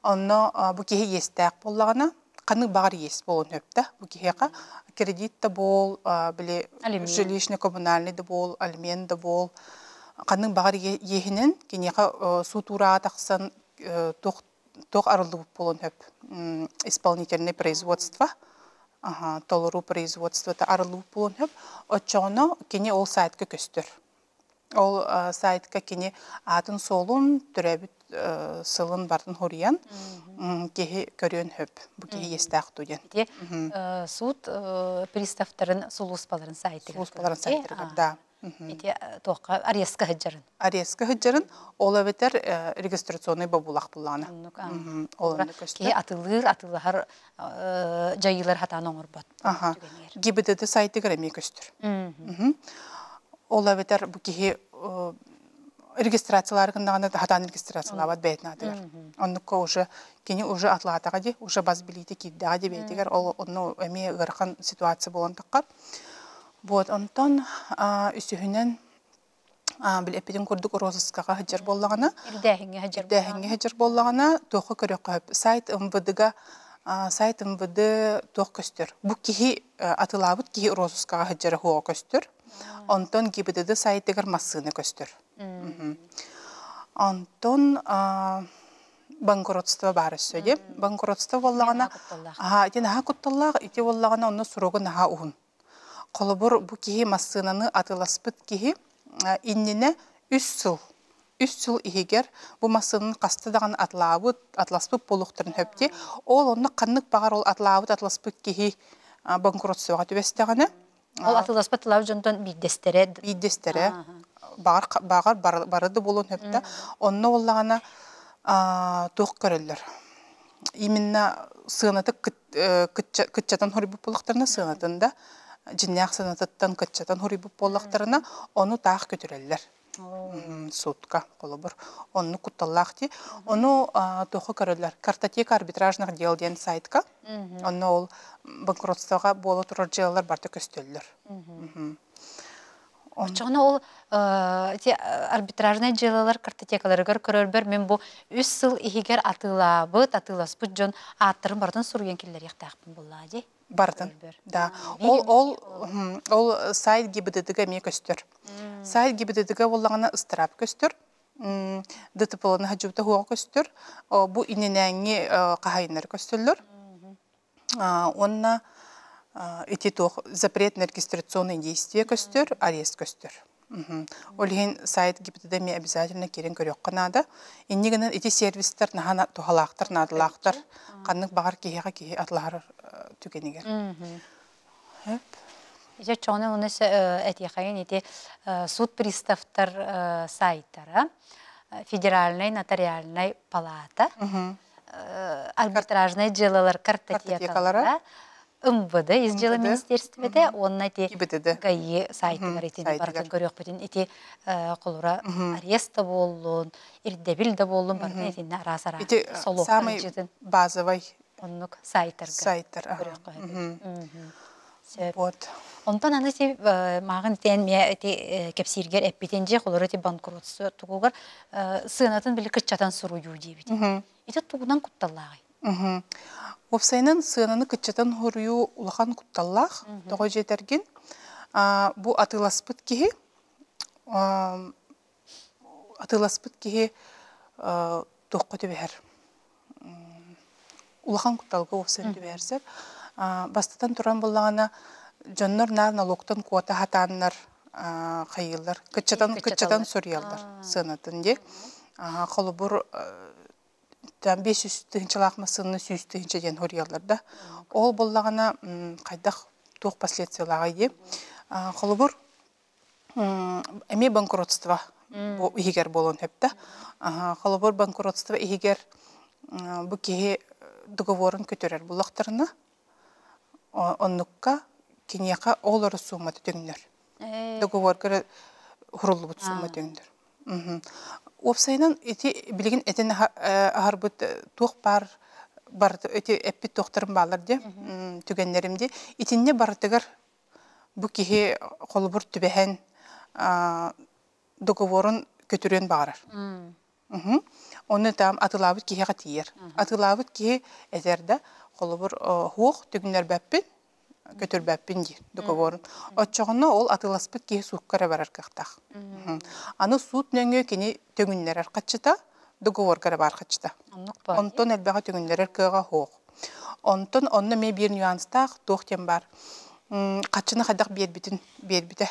Онно бу киһи иэстээх буоллаҕына, ханнык баҕар иэс буолуон сөп да бу киһиэхэ кредит да буол, били жилищно-коммунальный да буол, алимент да буол, ханнык баҕар иэһинэн киниэхэ суут уурааҕа тахсан туох туох арыллыбыт буолуон сөп исполнительное производство толоруу производствота арыллыбыт буолуон сөп оччоҕуна кини ол сайтка көстөр Ол сайтка кини аатын-суолун, төрөөбүт сылын барытын суруйан киһи көрүөн сөп. Бу киһи иэстээх дуу диэн. Ити суут приставтарын сулууспаларын сайтыгар. Сулууспаларын сайтыгар, да. Ити туохха арестка сылдьарын. Арестка сылдьарын, ол эбэтэр регистрационный бобуулаах буллаҕына. Ол киһи атылыыр, атылаһар дьайыылар хатаан оҥорбот. Аха. ГИБДД сайтыгар эмиэ көстөр. Ол эбэтэр бу киһи регистрациялаары гыннаҕына хатаан регистрациялаабат бэйэтин аатыгар. Оннукка уже кини уже атлаатаҕа дии, уже бас билиитэ киирдэҕэ дии бэйэтигэр ол онно эмиэ ыарахан ситуация буолан таххар. Вот онтон үсүһүнэн били эппитин курдук розыскаҕа сылдьар буоллаҕына ирдээһиҥҥэ сылдьар ирдээһиҥҥэ сылдьар буоллаҕына туохха көрүөххэ сөп сайт МВД-га сайт МВД туох көстөр бу киһи атылаабыт киһи розыскаҕа сылдьара суоҕа көстөр онтон ГИБДД сайтыгар массыына көстөр онтон банкротство баар өссө дии банкротство буоллаҕына ити наһаа кутталлаах ити буоллаҕына онно суругу наһаа уһун Холобур, бу киһи массыынаны атыыласпыт киһи иннинэ үс сыл үс сыл иһигэр бу массыынаны хаста даҕаны атылаабыт, атыласпыт буолуохтарын сөп дии. Ол онно ханнык баҕар ол атылаабыт, атыласпыт киһи банкротствоҕа түбэстэҕинэ Ол атыласпыт тылаабыт дьонтон биирдэстэрэ биирдэстэрэ баҕар баҕар бары да буолуон сөп да онно буоллаҕына туох көрөллөр именно сыаната кыччатан хоруйбут буоллахтарына сыанатын да дьиннээх сыанатыттан кыччатан хоруйбут буоллахтарына ону таах көтүрэллэр сутка холобур оннук кутталлаах дии ону туохха көрөллөр картотека арбитражных дел диэн сайтка онно ол банкротствоҕа буола турар дьыалалар барыта көстөллөр Оччоҕуна ол ити арбитражнай дьыалалар картотекаларыгар көрөрбөр мин бу үс сыл иһигэр атыылаабыт, атыыласпыт дьон ааттарын барытын суруйан киллэриэхтээхпин буоллаа дии. Барытын. Да. Ол ол ол сайт ГИБДД-га эмиэ көстөр. Сайт ГИБДД-га буоллаҕына ыстыраап көстөр. ДТП-ланы хадьыбыта хуоҕа көстөр. Бу иннинээҥҥи хаһайыннар көстөллөр. Уонна ити туох запрет на регистрационные действия көстөр, арест көстөр. Ол иһин сайт ГИБДД эмиэ обязательно киирэн көрүөххэ наада. Инньэ гынан ити сервистэр наһаа туһалаахтар, наадалаахтар. Ханнык баҕар киһиэхэ киһи атылаһар түгэнигэр. Дьэ, чоҕуна уну этиэхэйин ити суд приставтар сайтара, федеральнай нотариальнай палата, арбитражнай дьыалалар картотекалара, МВД из дела министерствете уонна ити ГАИ сайтыгар итини барытын көрүөхпүтүн ити холура арест да буоллун, ирдэбил да буоллун барытын итиннэ араас араас Ити самый базовый оннук сайтарга сайтар көрүөххэ сөп. Вот. Онтон аны си мааҕын итиэн миэ ити кэпсииргэр эппитин дьиэ холоро ити банкротство тугугар сыанатын били кыччатан суруйуу диэбит. Ити тугунан кутталлааҕый? Уопсайынан сыананы кыччатан суруйуу улахан кутталлаах. Тоҕо дьиэтэргин бу атыыласпыт киһи атыыласпыт киһи туохха түбэһэр улахан кутталга уопсайын түбэһэр сөп. Бастатан туран буллаҕына дьоннор наар налогтан куота хатааннар хайыыллар кыччатан кыччатан суруйаллар сыанатын дии. Холобур там 500 тыһыынчалаах массыынаны 100 тыһыынча диэн суруйаллар да. Ол буоллаҕына хайдах туох последствиялааҕый дии. Холобур эмиэ банкротство бу иһигэр буолуон сөп да. Холобур, банкротство иһигэр бу киһи договорун көтүрэр буллахтарына, оннукка киниэхэ ол эрэ суумата төҥнөр. Договорга хуруллубут сумма төҥнөр. Уопсайынан ити билигин этин аһарбыт туох баар барыта ити эппит туохтарым бааллар дии түгэннэрим дии. Итиннэ барытыгар Бу киһи холобур түбэһэн договорун көтүрүөн баҕарар. Ону там атылаабыт киһиэхэ тиийэр. Атылаабыт киһи этэр да, холобур, хуох түгүннэрбэппин, көтүрбэппин диир договорун. Оччоҕуна ол атыыласпыт киһи суукка эрэ барар кыахтаах. Аны суут нөҥүө кини төҥүннэрэр хаччыта, договорга эрэ баар хаччыта. Онтон элбэҕи төҥүннэрэр кыаҕа суох. Онтон онно эмиэ биир нюанстаах туох диэн баар. Хаччыны хайдах биэрбитин биэрбитэ.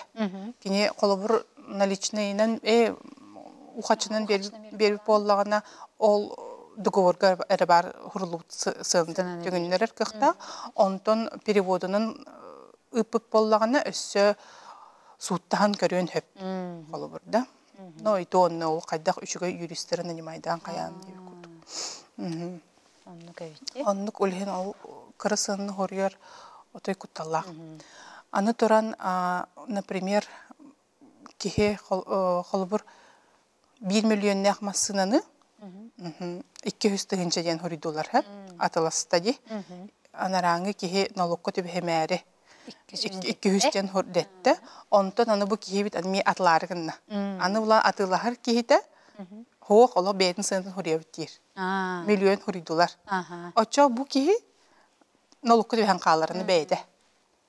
Кини холобур наличныйынан ухаччынан биэрбит буоллаҕына ол договорга эрэ баар хуруллубут сыанатын түгүннэрэр кыахтаах. Онтон переводунан ыыппыт буоллаҕына өссө сууттаһан көрүөн сөп холобур да. Но и то онно ол хайдах үчүгэй юристары нанимайдаан хайаан диэбит курдук. Оннук эбит. Оннук ол иһин ол кыра сыанны хоруйар отой кутталлаах. Аны туран, например, киһи холобур биир миллионнаах массыынаны 200 тыһыынча диэн хоруйдуулар атыласта дии. Анарааҥҥы киһи налогка түбэһимээри 200 диэн дэттэ. Онтон аны бу киһибит эмиэ атылаары гынна. Аны була атыылаһар киһитэ Һуох, олох бэйэтин сыанатын хоруйабыт диир. Миллион хоруйдулар. Оччо бу киһи налогка түһэн хааларыны бэйэтэ.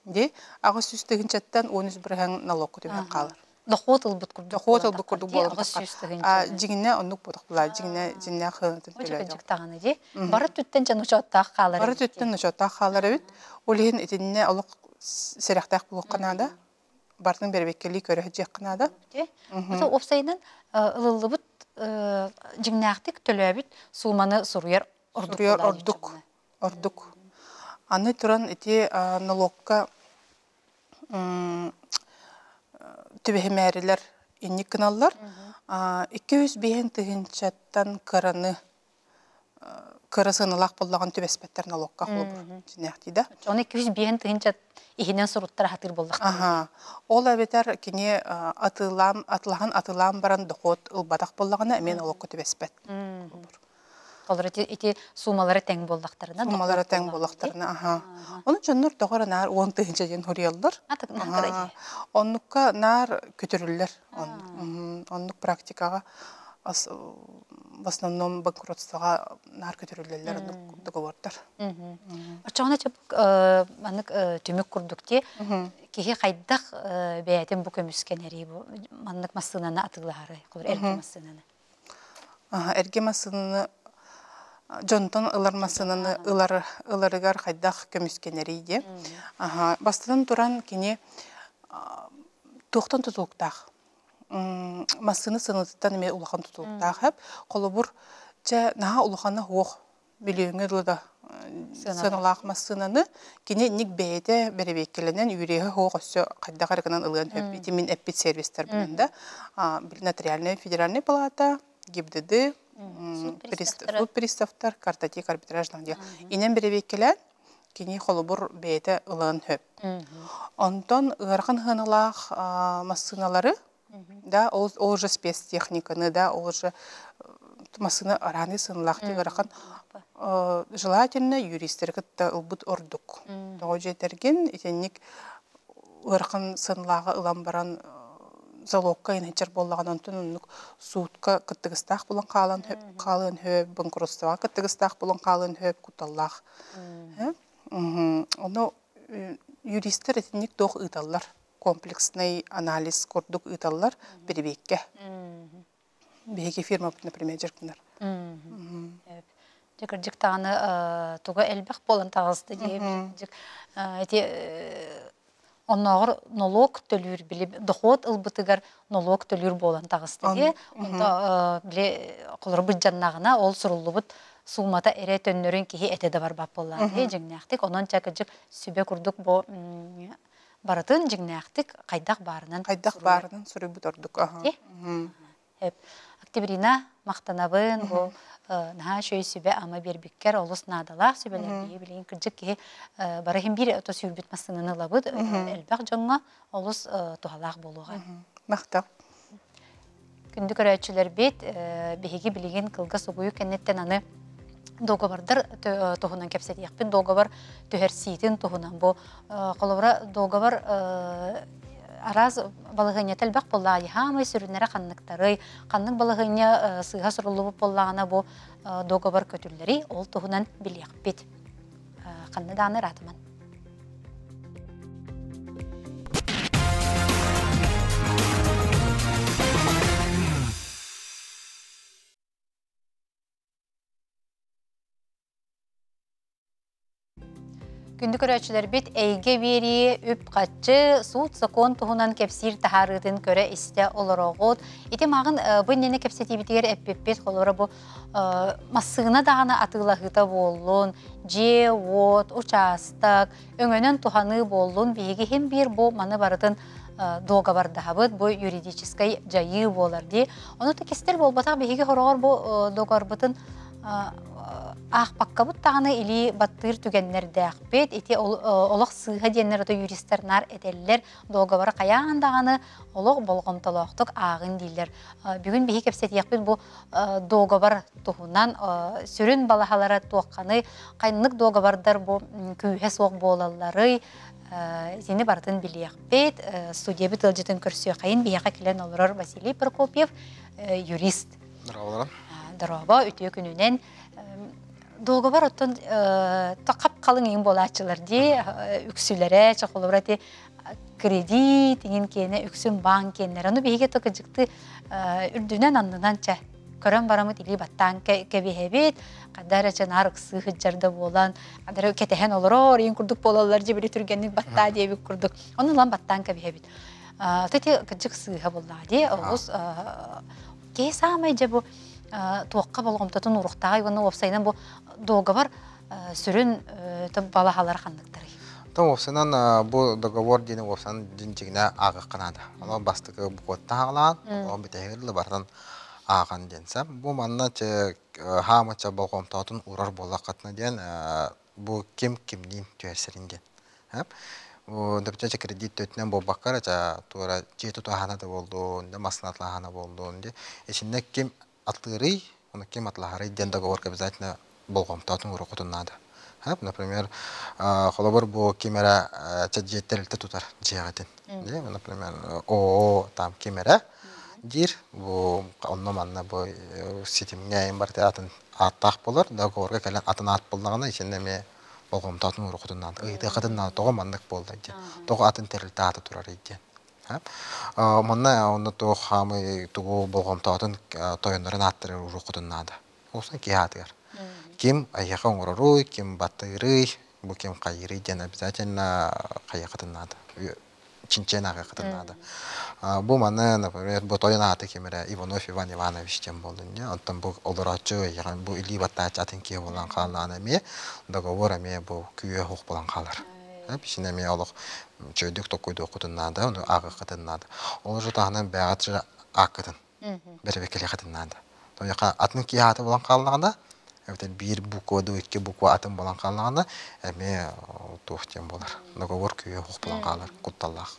Ди 800 тыһыынчаттан 13 бырыһан налогка түһэн хаалар. Дохуот ылбыт курдук. Дохуот ылбыт курдук буолан Дьиҥинэ оннук буолах була. Дьиҥинэ дьиннээх хыанатын төлөөдө. даҕаны ди. Бары түттэн дьон учуоттаах хаалар. Бары түттэн учуоттаах хаалар эбит. Ол иһин итиннэ олох сэрэхтээх буолуохха наада. Бартын бэрэбиэккэлии көрө сылдьыахха наада. Уопсайынан ылыллыбыт дьиҥнээхтик төлөөбүт сууманы суруйар ордук. Суруйар ордук. Ордук. Аны туран ити налогка түбэһимээрилэр инник гыналлар. 205 тыһыынчаттан кыраны кыра сыаналаах буоллаҕын түбэспэттэр налогка холобур дьинээхтии да. Оны 205 тыһыынча иһинэн суруттар хатыр буоллахтар. Ол эбэтэр кини атыылаан атылаһан атылаан баран дохуот ылбатах буоллаҕына эмиэ налогка түбэспэт. Олор ити, ити суумалара тэҥ буоллахтарына. Суумалара тэҥ буоллахтарына, аха. Ону дьоннор тоҕо наар 10 тыһыынча диэн хоруйаллар. Оннукка наар көтүрүллэр. Оннук практикаҕа в основном банкротствоҕа наар көтүрүллэллэр оннук договордар. Оччоҕуна маннык түмүк курдук ти киһи хайдах бэйэтин бу көмүскэнэри бу маннык массыынаны атыылаһары, холобур эргэ массыынаны. Эргэ массыынаны дьонтон ылар массыынаны ылар ыларыгар хайдах көмүскэнэрий диye. Бастатан туран кини туохтан тутулуктаах. Массыына сыанатыттан эмиэ улахан тутулуктаах эп. Холобур, чэ наһаа улахана суох миллиоҥҥа дылы да сыаналаах массыынаны кини ник бэйэтэ бэрэбиэккэлэнэн үөрүйэһэ суох өссө хайдах эрэ гынан ылыан сөп. Ити мин эппит сервистэрбинэн да Нотариальная федеральная палата, ГИБДД, суд приставтар, картотек арбитражных дел. Инэн бэрэбиэккэлээн кини холобур бэйэтэ ылыан сөп. Онтон ыарахан сыаналаах массыыналары да ол ол же спецтехниканы да ол же массыына арааны сыаналаах ыарахан желательно юристери кытта ылбыт ордук. Тоҕо дьиэтэргин итинник ыарахан сыаналааҕы ылан баран залогка инһичэр буоллаҕына онтон оннук суутка кыттыгыстаах булан хаалан хаалыан хөп, банкротствоҕа кыттыгыстаах булан хаалыан хөп кутталлаах. Ону юристар итинник туох ыыталлар, комплекснай анализ курдук ыыталлар бирибиэккэ. Биһиги фирмабыт, например, дьарыктанар. Дьэ кырдьык даҕаны туга элбэх буолан таҕыста дии. Ити оннооҕор нолуок төлүүр били дохуот ылбытыгар нолуок төлүүр буолан таҕыста дии. Онто били холоро быдьаннаҕына ол суруллубут суумата эрэ төннөрүн киһи этэ да барбат буоллаҕа дии дьиҥнээхтик. Онон чэ кырдьык сүбэ курдук бу барытын дьиҥнээхтик хайдах баарынан хайдах баарынан суруйбут ордук. Октябрина, махтанабын бу наһаа үчүгэй сүбэ-ама биэрбиккэр олус наадалаах сүбэлэр билигин кырдьык киһи бары иһин биир ото сүүрбүт массыынаны ылабыт элбэх дьоҥҥо олус туһалаах буолуоҕа. Махтал. Күндү көрөөччүлэрбит, биһиги билигин кылгас угуйу кэнниттэн аны договордар туһунан кэпсэтиэхпит. Договор түһэрсиитин туһунан бу холобура договор араас балаһыанньата элбэх буоллаҕа хаамай сүрүннэрэ ханныктарый, ханнык балаһыанньа сыыһа суруллубут буоллаҕына бу договор көтүллэрий, ол туһунан билиэхпит. Ханна даҕаны ыраатыман. Күндү көрөөччүлэрбит эйгэ биэрии үп-харчы, суут-сокуон туһунан кэпсиир таһаарыытын көрө-истэ олороҕут. Ити мааҕын бу иннинэ кэпсэтиибитигэр эппиппит, холобура бу массыына даҕаны атыылаһыыта буоллун, дьиэ-уот, учаастак, өҥөнөн туһаныы буоллун, биһиги иһин биир бу маны барытын дуогабардаһабыт, бу юридическай дьайыы буолар дии. Ону да кистэл буолбатах биһиги хороҕор бу договорбытын аахпаккабыт даҕаны илии баттыыр түгэннэрдээхпит. Ити олох сыыһа диэннэр ото юристар наар этэллэр. Договора хайаан даҕаны олох болҕомтолоохтук ааҕын дииллэр. Бүгүн биһи кэпсэтиэхпит бу договор туһунан сүрүн балаһалара туохханы, ханнык договордар бу күүһэ суох буолалларый, итини барытын билиэхпит. Студиябыт ыалдьытын көрсүөххэйин биһиэхэ кэлэн олорор Василий Прокопьев, юрист. Дорооболорун. Дорообо, үтүө күнүнэн. Договор оттон хап-халыҥ иҥин буолааччылар дии, үксүлэрэ, чохолобура ти кредит иҥин киэнэ үксүн банк киэннэрэ. Ону биһиги то кыдьыкты үрдүнэн аннынан чэ көрөн барамыт илии баттаан кэбиһэбит. Хадда эрэ чэ наар ыксыы сылдьар да буолан, хадда эрэ кэтэһэн олорор, иҥин курдук буолаллар дьибили түргэнник баттаа диэбит курдук. Ону ылан баттаан кэбиһэбит. Ити кыдьык сыыһа буоллаҕа дии, олус Киһи саамай дьэ бу туохха болҕомтотун ууруохтааҕый уонна уопсайынан бу договор сүрүн балаһалара ханныктарый? То уопсайынан бу договор диэн уопсайынан дьиҥ-дьиҥнэ ааҕыахха наада. Ону бастакы букваттан аҕалаан, ол бүтэһигэр дылы барытын ааҕан диэн сап. Бу манна хаамача болҕомтотун уурар буоллаххытына диэн бу ким кимниин түһэрсэрин диэн. Допчача кредит төтүнэн буолбакка эрэ туора дьиэ тутааһына да буоллун, да массыына атылааһына буоллун дии. Итиннэ ким атыырый, ону ким атылаһарый диэн договорга обязательно болҕомтоотун уруокутун наада. Например, холобур бу ким эрэ дьиэ тэрилтэ тутар дьиэҕитин. Например, ООО там ким эрэ диир бу онно манна бу ситимҥэ барыта атын ааттаах буолар, договорга кэлэн атын аат буоллаҕына итиннэ эмиэ болҕомтоотун уруокутун наада, ыйытыаххытын наада, тоҕо маннык буолла диэн, тоҕо атын тэрилтэ аата турарый диэн. Манна онно туох хаамый тугу болҕомтоотун тойоннорун ааттары уруоххутун наада. Олусан киһи аатыгар. Ким айыаха оҥороруй, ким баттыырый, бу ким хайыырый диэн обязательно хайыаххытын наада. Чинчиэн ааҕыаххытын наада. Бу маны, например, бу тойон ааты ким эрэ Иванов Иван Иванович диэн буоллун дии. Оттон бу олорооччу бу илии баттааччы атын киһи буолан хааллаҕына эмиэ договор эмиэ бу күүһэ суох буолан хаалар. Ичинэ эмиэ олох үчүгэйдик толкуйдуоххутун наада, ону ааҕыаххытын наада. Ол уже таһынан бэйэҕит ааккытын бэрэбиэркэлиэххитин наада. Тоойуохха атын киһи аата буолан хааллаҕына, эбэтэр биир буква дуу, икки буква атын буолан хааллаҕына, эмиэ туох диэн буолар, договор күүһэ суох буолан хаалар кутталлаах.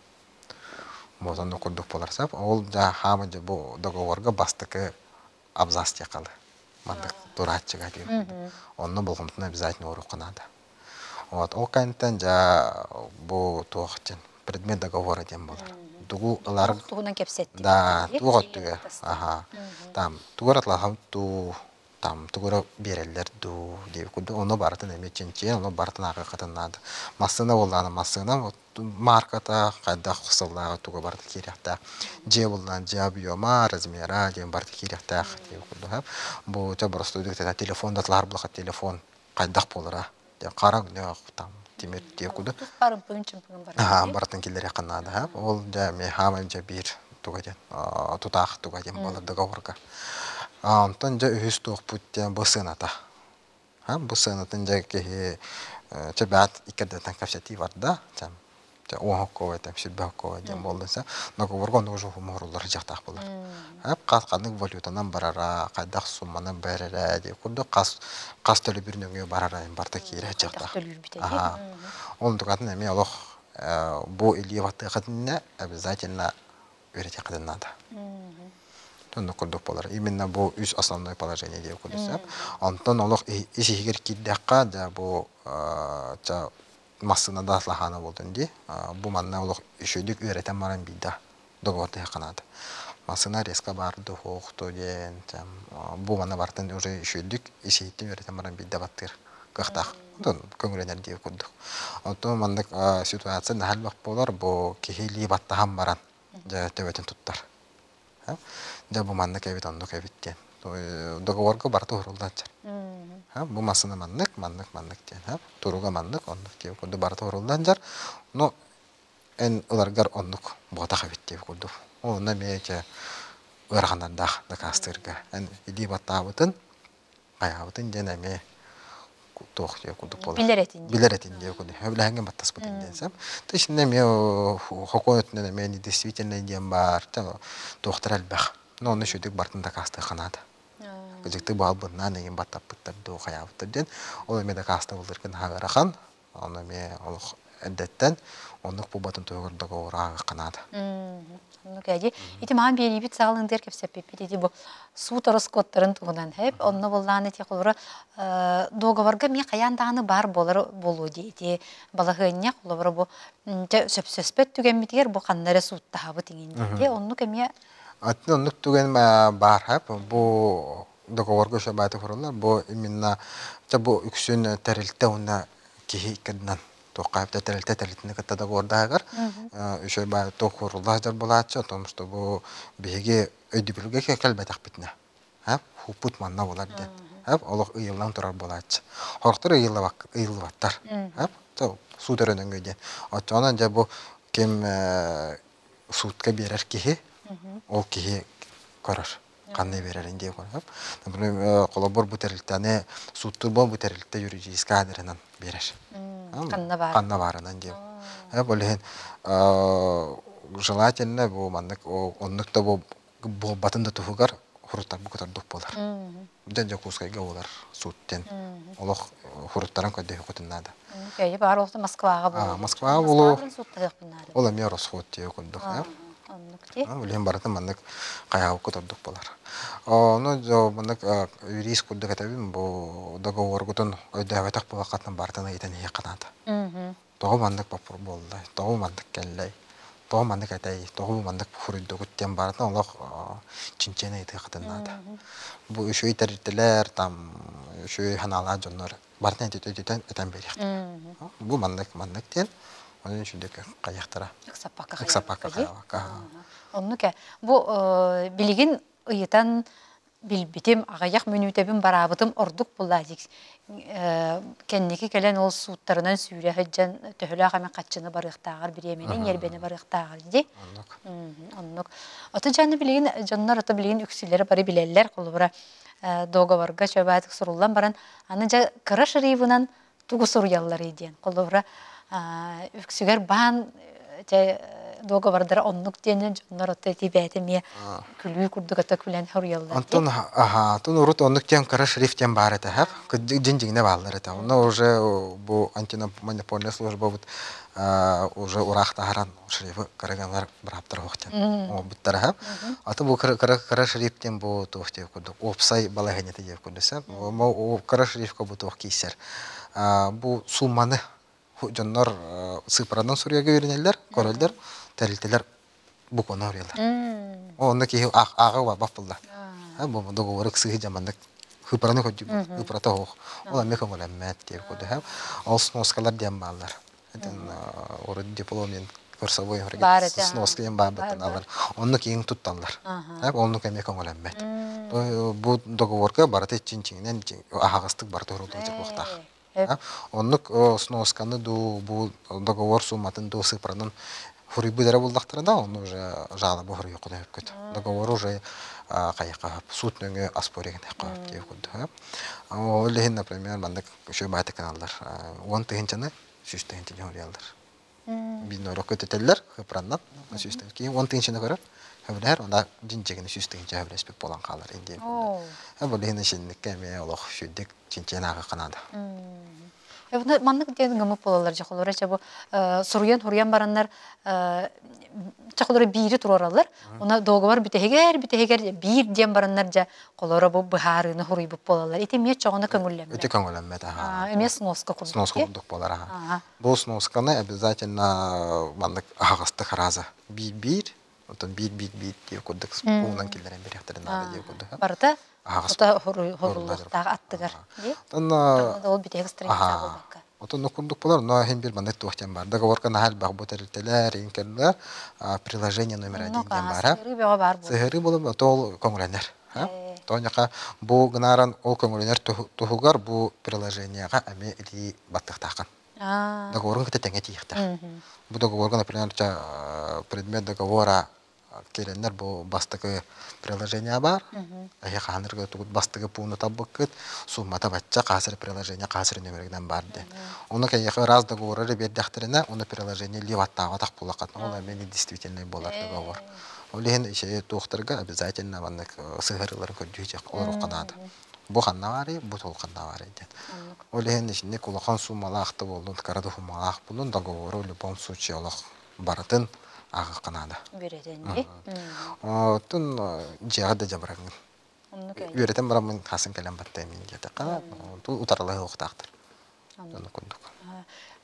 Вот оннук курдук буолар сөп. Ол дьэ хаама дьэ бу договорга бастакы абзац диэххэ дылы. Маннык турааччыга диэн курдук. Онно болҕомтону обязательно ууруохха наада. Вот ол кэнниттэн дьэ бу туох диэн предмет договора диэн буолар. Тугу ылар туһунан кэпсэттибит. Да, туох өттүгэр. Аха. Там тугу атлаһам туу там тугу эрэ биэрэллэр дуу диэбит курдук ону барытын эмиэ чинчийэн ону барытын ааҕыаххытын наада. Массыына буоллаҕына массыына марката хайдах сыллааҕы туга барыта киириэхтээх. Дьиэ буллаан дьиэ объема, размера диэн барыта киириэхтээх диэбит курдук. Бу чэ боростуойдук телефон да атлаһар булаха телефон хайдах буолара диэн хара өҥнөөх там тимир диэ курдук. Барымпыгын чымпыгын барытын. Барытын киллэриэххэ наада. Ол дьэ эмиэ хааман дьэ биир туга диэн тутаах туга диэн буолар договорга. Онтон дьэ үһүс туохпут диэн бу сыаната. Бу сыанатын дьэ киһи чэ бэт иккэрдэтэн кэпсэтии барда. Чэ уоһуккова этем сүрбэһуккова диэн буоллун сэ договорга ону уже муһуруллар дьахтаах буолар. Хас ханнык валютанан барара, хайдах сумманан барара диye курдук хас хас төлөбүр нөҥүө барара барта киирэ дьахтаах. Ол дукатын эмиэ олох бу илии баттыахытынна обязательно үөрэтиэххитин наада. Оннук курдук буолар. Именно бу үс основной положение диye курдук сөп. Онтон олох ис иһигэр киирдэххэ дьэ бу массыына да атлаһаана буолтун дии. Бу манна олох үчүгүйдүк үөрэтэн баран биирдэ договордаһыахха наада. Массыына резко баар духуохту диэн бу манна бартын уже үчүгүйдүк ис-иһиттэн үөрэтэн баран биирдэ баттыыр кыахтаах. Онтон көҥүлэнэр диир курдук. Оттон маннык ситуация наһаа элбэх буолар. Бу киһи илии баттаһан баран дьэ төбөтүн туттар. Дьэ бу маннык эбит, оннук эбит диэн. Договорга барыта уһуруллан дьар. Бу массыына маннык, маннык, маннык диэн. Туруга маннык, оннук диэн курдук барыта уһуруллан дьар. Но эн ыларгар оннук буотах эбит диэн курдук. Онно эмиэ чэ ыараханнардаах дакаастыырга. Эн илии баттаабытын, хайаабытын диэн эмиэ туох диэ курдук буолар. Билэр этин диэн. Билэр этин диэ курдук. Сөбүлэһэҥҥин баттаспытын диэн сөп. То есть эмиэ хокуон өттүнэн эмиэ недействительный диэн баар. Туохтар элбэх. Но ону үчүгдүк бартын дакаастыахха наада. Кыдьыктык баалбыннаан эҥин баттаппыттар дуу хайаабыттар диэн. Ол эмиэ дакаастабылларгын ыарахан. Ону эмиэ олох эрдэттэн оннук буолбатын туһугар договор ааҕыахха наада. Оннук эди. Ити маан биэриибит саҕалыын кэпсэппиппит ити бу суут ороскуоттарын туһунан хэп онно буоллаан ити холобура договорга эмиэ хайаан даҕаны баар буолар буолуо дии ити балаһыанньа холобура бу сөпсөспөт түгэммитигэр бу ханна эрэ сууттаһабыт иҥин дии оннук эмиэ Атын оннук түгэн баар хэп бу договорга еще баайта хуруллар бу именно бу үксүн тэрилтэ уонна киһи иккэрдинэн туохха эбэтэр тэрилтэ тэрилтэни кытта договордаһыгар үчүгэй баайы туох кууруллаах дьар буолааччы потому что бу биһиги өйдөбүлгэ кэлбэтэхпитинэ хууппут манна буолар диэн олох ыйыллан турар буолааччы сорохтор ыйыллыбаттар суут өрөнөҥгө диэн оччоҕунан дьэ бу ким суутка биэрэр киһи ол киһи көрөр ханна биэрэрин диye көрөп. Например, холобур бу тэрилтэни сууттуур бу тэрилтэ юридическай адрынан биэрэр. Ханна баар. Ханна баарынан диye. Ол иһин желательно бу маннык оннук да буолбатын да туһугар хуруттарбы кутардук буолар. Дьэн Дьокуускайга буолар суут диэн олох хуруттаран көрдөһүөххүтүн наада. Кэйи баар олохто Москваҕа буолуо. Москваҕа буолуо. Ол эмиэ расход диye курдук. Оннук дии. Билигин барытын маннык хайаабыккыт ордук буолар. Ону маннык юрист курдук этэбин бу договоргутун өйдөөбөтөх буолаххытына барытын ыйытан иһиэххэ наада. Тоҕо маннык боппур буоллай, тоҕо маннык кэллэй, тоҕо маннык этэй, тоҕо маннык суруйдугут диэн барытын олох чинчийэн ыйытыаххытын наада. Бу үчүгэй тэрилтэлэр, там үчүгэй санаалаах дьоннор барытын этитэн этэн биэриэхтэрэ. Бу маннык маннык диэн. Onun үчүгдүк хайахтара. Ыксаппакка Ыксаппакка хайаабакка. хайаабакка. Оннук ээ. Бу билигин ыйытан билбитим, аҕыйах мүнүүтэбин бараабытым ордук буолла дии. Кэнники кэлэн ол сууттарынан сүүрэ сылдьан төһөлөөх эмэ хаччыны барыахтааҕар, бириэмэни, ньиэрбэни барыахтааҕар дии. Оннук. Оннук. Ото дьону билигин дьоннор ото билигин үксүлэрэ бары билэллэр. Холобура, договорга чөбаатык суруллан баран, аны дьэ кыра шрифынан тугу суруйалларый диэн. Холобура, үксүгэр баан дьэ дуогабардара оннук диэн дьоннор ото ити бэйэтэ эмиэ күлүү курдук ото күлэн хоруйаллар. Онтон аха, тун урут оннук диэн кыра шрифт диэн баар этэ, хап. Дьин дьиҥнэ бааллар этэ. Онно уже бу антимонопольная службабыт уже ураах таһаран шрифы кыраганар бырааптар суох диэн оҥорбуттара хап. Аты бу кыра кыра шрифт диэн бу туох диэн курдук уопсай балаһыанньата диэн курдук сеп. Кыра шрифка бу туох киирсэр. Бу сумманы дьоннор сыыппаранан суруйарга үөрэнэллэр, көрөллөр, тэрилтэлэр букваны суруйаллар. Онно киһи ааҕа барбат буолла. Бу договоры сыһы дьаманнык хыпараны көрдүбүт, хыпарата оһох. Ол эмиэ көҥүлэммэт диэн курдук. Ол сноскалар диэн бааллар. Урут диплом диэн курсовой сноска диэн баар баттаналар. Онно киһиҥ тутталлар. Оннук эмиэ көҥүлэммэт. Бу договорга барыта чин-чиҥинэн аһаҕастык барыта уһуруллубут буолуохтаах. Оннук сносканы дуу, бу договор сумматын дуу сыпранын хуруйбут эрэ буллахтарына, онну уже жалоба хуруйуоххун өпкүт. Договор уже хайыха суут нөҥүө оспоригын диye курдук. Ол иһин, например, маннык үчүгэй баайта каналлар 10 тыһыынчаны 100 тыһыынча хоруйаллар. Биир норуокка өтөтөллөр, хыпраннан 100 тыһыынча. Киһи 10 тыһыынчаны көрөр, хөбүлэһэр, онда дьинчигини 100 тыһыынча хөбүлэспит буолан хаалар индия. Бу иһин ишинникке эмиэ олох сүрдик чинчиэн ааҕа канада. Маннык диэн гымык буолаллар дьохолоро чэ бу суруйан хуруйан бараннар чохолоро биири туруораллар. Уна договор бүтэһигэр бүтэһигэр биир диэн бараннар дьэ холоро бу быһаарыыны хуруйбут буолаллар. Ити эмиэ чоҕуна көҥүллэммэт. Ити көҥүллэммэт аха. Эмиэ сноска курдук. Сноска курдук буолар аха. Бу сносканы обязательно маннык аһаҕастык раза биир-биир, оттон биир-биир-биир диye курдук пуунан киллэрэн бириэхтэрин наада диye курдук. Барыта Ота хоруллуохтаах аттыгар. Ол бүтэһик страница буолбакка. Отон курдук болар, но хин бир маннык туох диэн бар. Договорка наһаа элбэх бу тэрилтэлэр, инкерлер, приложение номер один диэн баар. Сыһырыы бөҕө баар буолар. Сыһырыы болар, то ол көҥүлэнэр. Тооньаха бу гынааран ол көҥүлэнэр туһугар бу приложениеға эмиэ илии баттыахтааххын. Договорун кытта тэҥэ тиийиэхтээх. Бу договорга, например, предмет договора киирэннэр бу бастакы приложение баар. Эһи хаһанырга тугут бастакы пууну таббыккыт, суммата бачча, хаасыр приложение хаасыр нөмеригинэн бар диэн. Ону кэйиэхэ ыраас договоры биэрдэхтэринэ, ону приложение ливаттаабатах буоллаххытына, ол эмиэ недействительный буолар договор. Ол иһин иши туохтарга обязательно маннык сыһырыларын көрдүү олоруохха наада. Бу ханна баарый, бу тол ханна баарый диэн. Ол иһин ишинник улахан суммалаах да буоллун, кыра да суммалаах буоллун, договору в любом случае олох барытын ааҕыахха наада. Үөрэтэнни. Оттон дьиэҕэ да дьабыраҥҥын. Үөрэтэн бараммын хасын кэлэн баттаймын диэтэххэ, утарылаһы уохтаахтар. Онно курдук.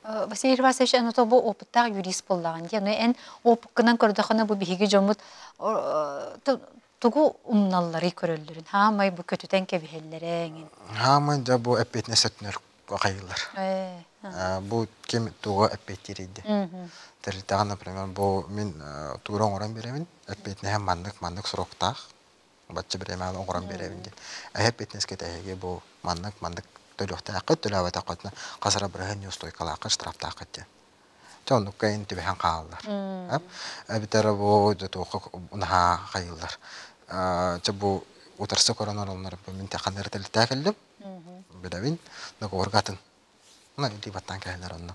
Василий Иванович, эн ото бу опыттаах юрист буоллаҕын дии. Аны эн опыккынан көрдөххүнэ бу биһиги дьоммут тугу умналларый көрөллөрүн, хаамай бу көтүтэн кэбиһэллэрэ эҥин. Хаамай дьэ бу эппиэтинэс өттүнэр хайыллар. Бу ким туга эппиэттиирийди. Тэрилтэҕэ, например, бу мин туура оҥорон биэрэбин, эппиэтинэһим маннык маннык сроктаах, бачча бириэмэҕэ оҥорон биэрэбин диэн. Эһэ эппиэтинэскэ эһиги бу маннык маннык төлүөхтээххит, төлөөбөтөххүтүнэ хас эрэ бырыһыан неустойкалааххыт, штрафтааххыт диэн. Чэ оннукка ин түбэһэн хааллар. Эбэтэр бу туохха наһаа хайыллар. Чэ бу утарса көрөн олороллор мин тэханнары тэлитээ кэллим. Билэбин, договорга атын. Мына илии баттаан кэһэлэр онно.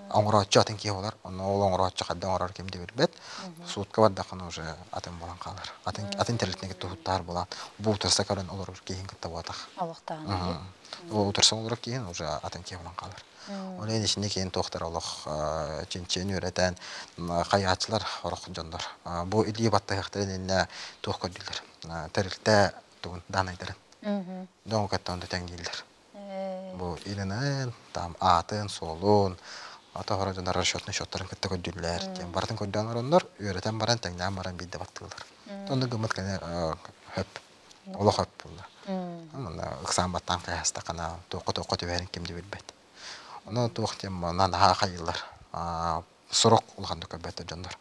Оҥорооччу атын киһи болар. Онно ол оҥорооччу хадда оҥорор ким да билбэт. Суутка бардаххына уже атын болан хаалар. Атын атын тэрилтэнэ туһуттаар булан бу утарса көрөн олорор киһин кытта буотах. Олохтоон. Ол утарса олорор киһин уже атын киһи болан хаалар. Ол иһин ишини киһин туохтар олох чинчиэн үөрэтэн хайааччылар орох дьоннор. Бу илии баттаһыахтарын иннэ туох көрдүлэр. Тэрилтэ тугун даанайдарын. Дьоҥу кытта онто тэҥнииллэр. Бу ИНН, там аатын, суолун, ата хоро дьоннор расчетный счеттарын кытта көрдүүллэр. Диэн барытын көрдөөн ороннор, үөрэтэн баран, тэҥнээн баран биирдэ баттыылар. Онно гыммыт кэнэ хөп, олох хөп буолла. Манна ыксаан баттаан хайастаххына, туохха туохха түбэһэрин ким да билбэт. Онон туох диэн манна наһаа хайыылар. сорох улаханнык көрбөттөр дьоннор.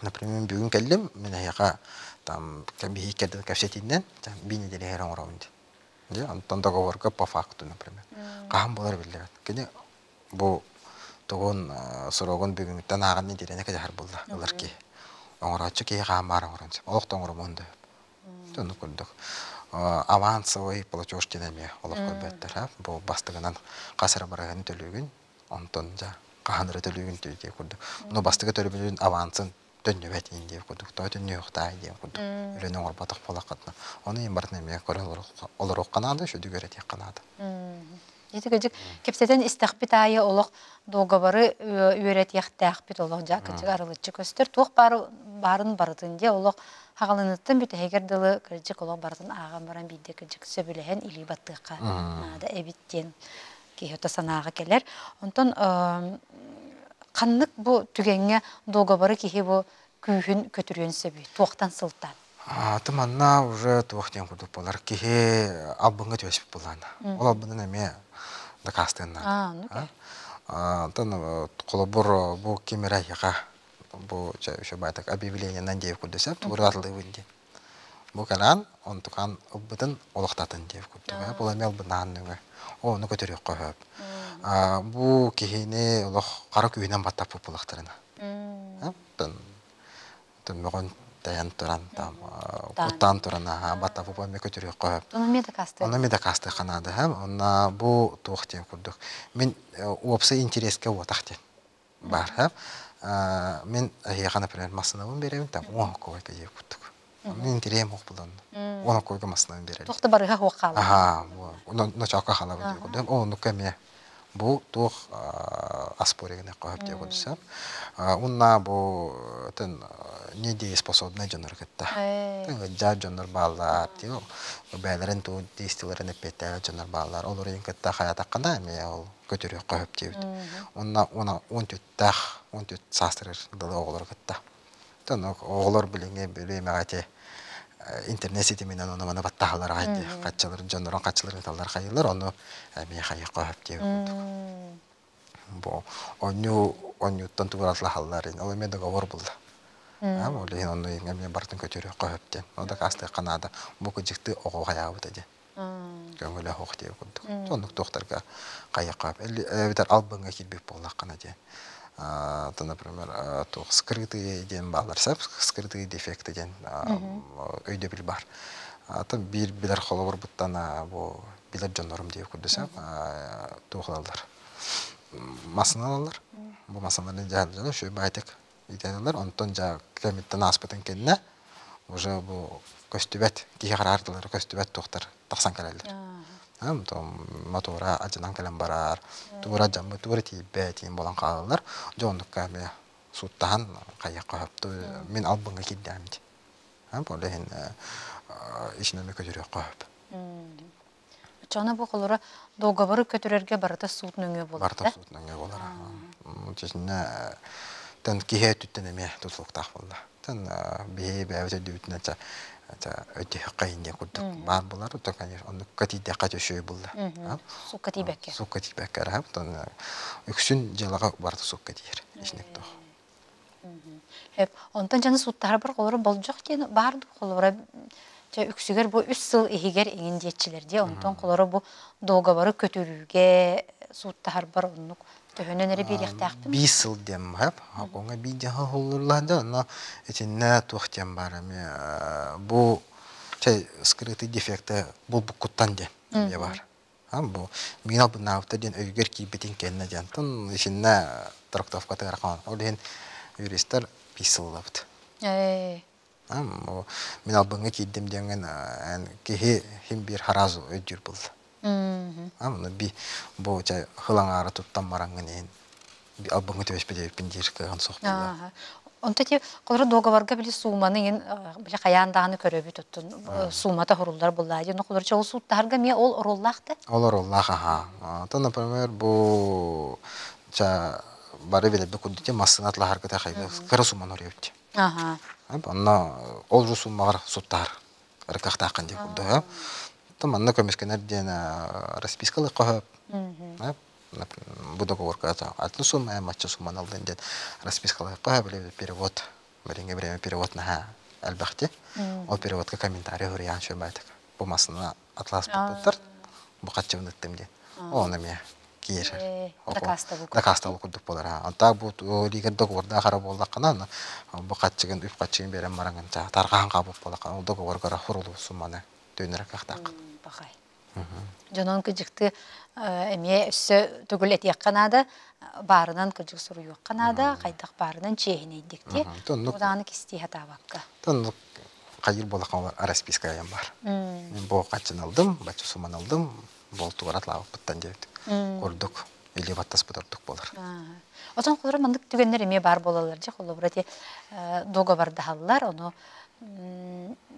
Например, бүгүн кэллим, мин эһиэхэ там биһи кэрдэн кэпсэтииннэн биир неделя иһэр оҥоробун дии. Дьэ, онтон договорга по факту, например. Хаһан буолар биллибэт. Кини бу тугун срогун бүгүҥҥүттэн ааҕан нэдиэлэни кэтэһэр буолла ылар киһи. Оҥорооччу киһи хаһан баар оҥорон сөп. Олох да оҥорумуон да сөп. Оннук курдук. Авансовый платеж диэн эмиэ олох көрбөттөр. Бу бастыгынан хас эрэ барыһын төлүүгүн, онтон дьэ хаһан эрэ төлүүгүн диye курдук. Ну бастакы төлөбүрүн авансын төннүбэт иин диye курдук. Тоҕо төннүөхтаай диэн курдук. Үлэни оҥорботох буолаххытына. Ону иин барытын эмиэ көрөн олоруохха наада, шүдүг этиэххэ наада. Ити кыдьык кэпсэтэн истэхпит аайы олох дуогабары үөрэтиэхтээхпит олох дьа кыдьык арылыччы көстөр туох баар баарын барытын дьэ олох хаҕалыныттан бүтэһигэр дылы кырдьык олох барытын ааҕан баран биирдэ кырдьык сөбүлэһэн илии баттыахха наада эбит диэн киһи ото санааҕа кэлэр. Онтон ханнык бу түгэҥҥэ дуогабары киһи бу күүһүн көтүрүөн сөбүй? Туохтан сылтаан? Аты манна уже туох диэн курдук буолар. Киһи албыҥҥа түбэспит буоллаҕына. Ол албынын эмиэ дакаастыан наада. Онтон холобур бу ким эрэ эйиэхэ бу еще байтак объявлениенан диэбит курдук сөп тугуратылыыбын диэн. Бу кэлэн онтукан ылбытын олохтатын диэбит курдук. Бұл эмиэ албыннаан нөҥө. Ону көтөрүөххэ сөп. Бу киһини олох хара күүһүнэн баттаппыт буоллахтарына. Мөҕөн тэйэн туран там куттаан туран аха баттаппыт эмиэ көтөрүөххэ сөп. Ону эмиэ дакаастыахха. Ону эмиэ дакаастыахха наада. Онна бу туох диэн курдук. Мин уопсай интэриэскэ уотах диэн баар. Мин эһиэхэ, например, массыынабын биэрэбин, там уон оккобойка диэбит курдук. Мин интэриэһим суох булан. Уон оккобойга массыынабын биэрэрим. Туох да барыһа суох хаалар. Аха, ночоокко хаалабын диэбит курдук. Ол оннукка эмиэ бу туох оспоригын хөп диэбит курдук сөп. Уонна бу тэн недееспособнай дьоннору кытта. Ыдьаа дьоннор бааллар, бэйэлэрин туу действиелэрин эппиэттээбэт дьоннор бааллар. Олору кытта хайатаххына эмиэ ол көтүрүөххэ сөп диэбит. Уонна уон түттээх, 14 саастарыгар дылы оҕолору кытта. Оттон оҕолор билиҥҥи бириэмэҕэ ити интернет ситиминэн ону маны баттаһалар аҕай хаччаларын дьоннорун хаччаларын ыталлар хайыылар ону эмиэ хайыахха сөп диэбит курдук. Бу оонньуу оонньууттан тугуратлаһаллар ол эмиэ договор булла. Ол иһин онну эмиэ барытын көтүрүөххэ сөп диэн. Ол дакаастыахха наада. Бу кыдьыкты оҕо хайаабыта диэн. Көҥүлэ суох диэн курдук. Оннук туохтарга хайыахха эбэтэр албыҥҥа киирбит буоллаххына диэн. То, например, туох скрытые диэн бааллар сөп, скрытые дефекты диэн өйдөбүл бар. Атын биир билэр холобурбуттан бу билэр дьоннорум диye курдук сөп туох ылаллар. Массыына ылаллар. Бу массыыналарын дьаһаллар үчүгэй баайтык итэллэр. Онтон дьа кэмиттэн ааспытын кэннэ уже бу көстүбэт, киһи хараардылары көстүбэт туохтар тахсан кэлэллэр. Мотуора алдьанан кэлэн барар, туора дьаммыт туора тиийбэт иин буолан хаалаллар. Дьэ оннукка эмиэ сууттаһан хайыахха сөп. Мин албыҥҥа киирдэм дии. Ол иһин ичинэми көтүрүөххэ сөп. Оччоҕуна бу холоро договору көтүрэргэ барыта суут нөҥүө буолар Барыта суут нөҥүө буолар. Чеченэ тэн киһи өттүттэн эмиэ тутулуктаах буолла. Тэн биһи бэйэбит өйдүүбүтүнэн ча өйдөһөххө диэн курдук баар буолар. То конечно оннукка тиийдэххэ үчүгэй буолла. Суукка тиийбэккэ. Суукка тиийбэккэ эрэ. Тон үксүн дьыалаҕа барыта суукка тиийэр. Ичиник туох. Онтон дьону сууттаһарбар холоро болдьох диэн баар дуу холобура дьэ үксүгэр бу үс сыл иһигэр иҥин диэччилэр дии онтон холоро бу договоры көтүрүүгэ сууттаһарбар оннук төһөнөн эрэ биэриэхтээхпин Биир сыл диэн баар. Оҥо биир дьаһал холлурлаһда, онно итиннэ туох диэн баар эмиэ бу чэй скрытый дефекты булбуккуттан диэн эмиэ баар. Бу мин албыннаабыта диэн өйүгэр киирбитин кэннэ диэн. Тон итиннэ трактовкатыгар хаан. Ол иһин юристар биир сыллабыт. Мин албыҥҥа киирдим диэҥҥин эн киһи хим биир харазу өйдүүр буолла. Аны би бу чэ хылаҥаары туттан бараҥҥын иһин албыҥҥа түбэспит диир кыаҕын суох буолла. Онто ти холоро договорга били сууманы иҥин били хайаан даҕаны көрөбүт оттон суумата хуруллар буллаа дии. Холоро чол сууттаһарга эмиэ ол оруоллаах да? Ол оруоллаах аха. Ото например бу ча бары билэрбит курдук массыына атлаһаргыта хайда кыра сууманы оруйбут. Онно ол же суумаҕар суттаһар ырыкахтааххын диэн курдук. То манна көмүскэнэр диэн распискалык хоһоп. Бу договорга атын сумма, мачча сумманы алдын диэн распискалыахха биле перевод билиҥҥи время перевод наһаа элбэхти. Ол переводка комментарий суруйаан сүрбаатык. Бу масына атласпыттар бу хаччыбын ыттым диэн. Ол эмиэ киирэр. Дакаастабыл Дакаастабыл курдук буолар. Антаа бу лигер договордаах ара буоллаххына, бу хаччыгын үп хаччыгын берен бараҥын тарҕаан хаалбыт буоллаххына, ол договоргара хурулу сумманы төннөрө кыахтааххын. Бахай. Дьонон кыдьыкты эмиэ өссө төгүл этиэххэ наада, баарынан кыдьык суруйуохха наада, хайдах баарынан чиэһинэйдикти. Удааны кистии хатаабакка. Тоннук хайыр буоллахха расписка айан бар. Мен бу хаччын алдым, бачча сумманы алдым, болтугар атлаабыппыттан диэбит курдук или баттаспыт ордук болар. Отон холобура маннык түгэннэр эмиэ баар буолаллар дьэ холобура ити договордаһаллар ону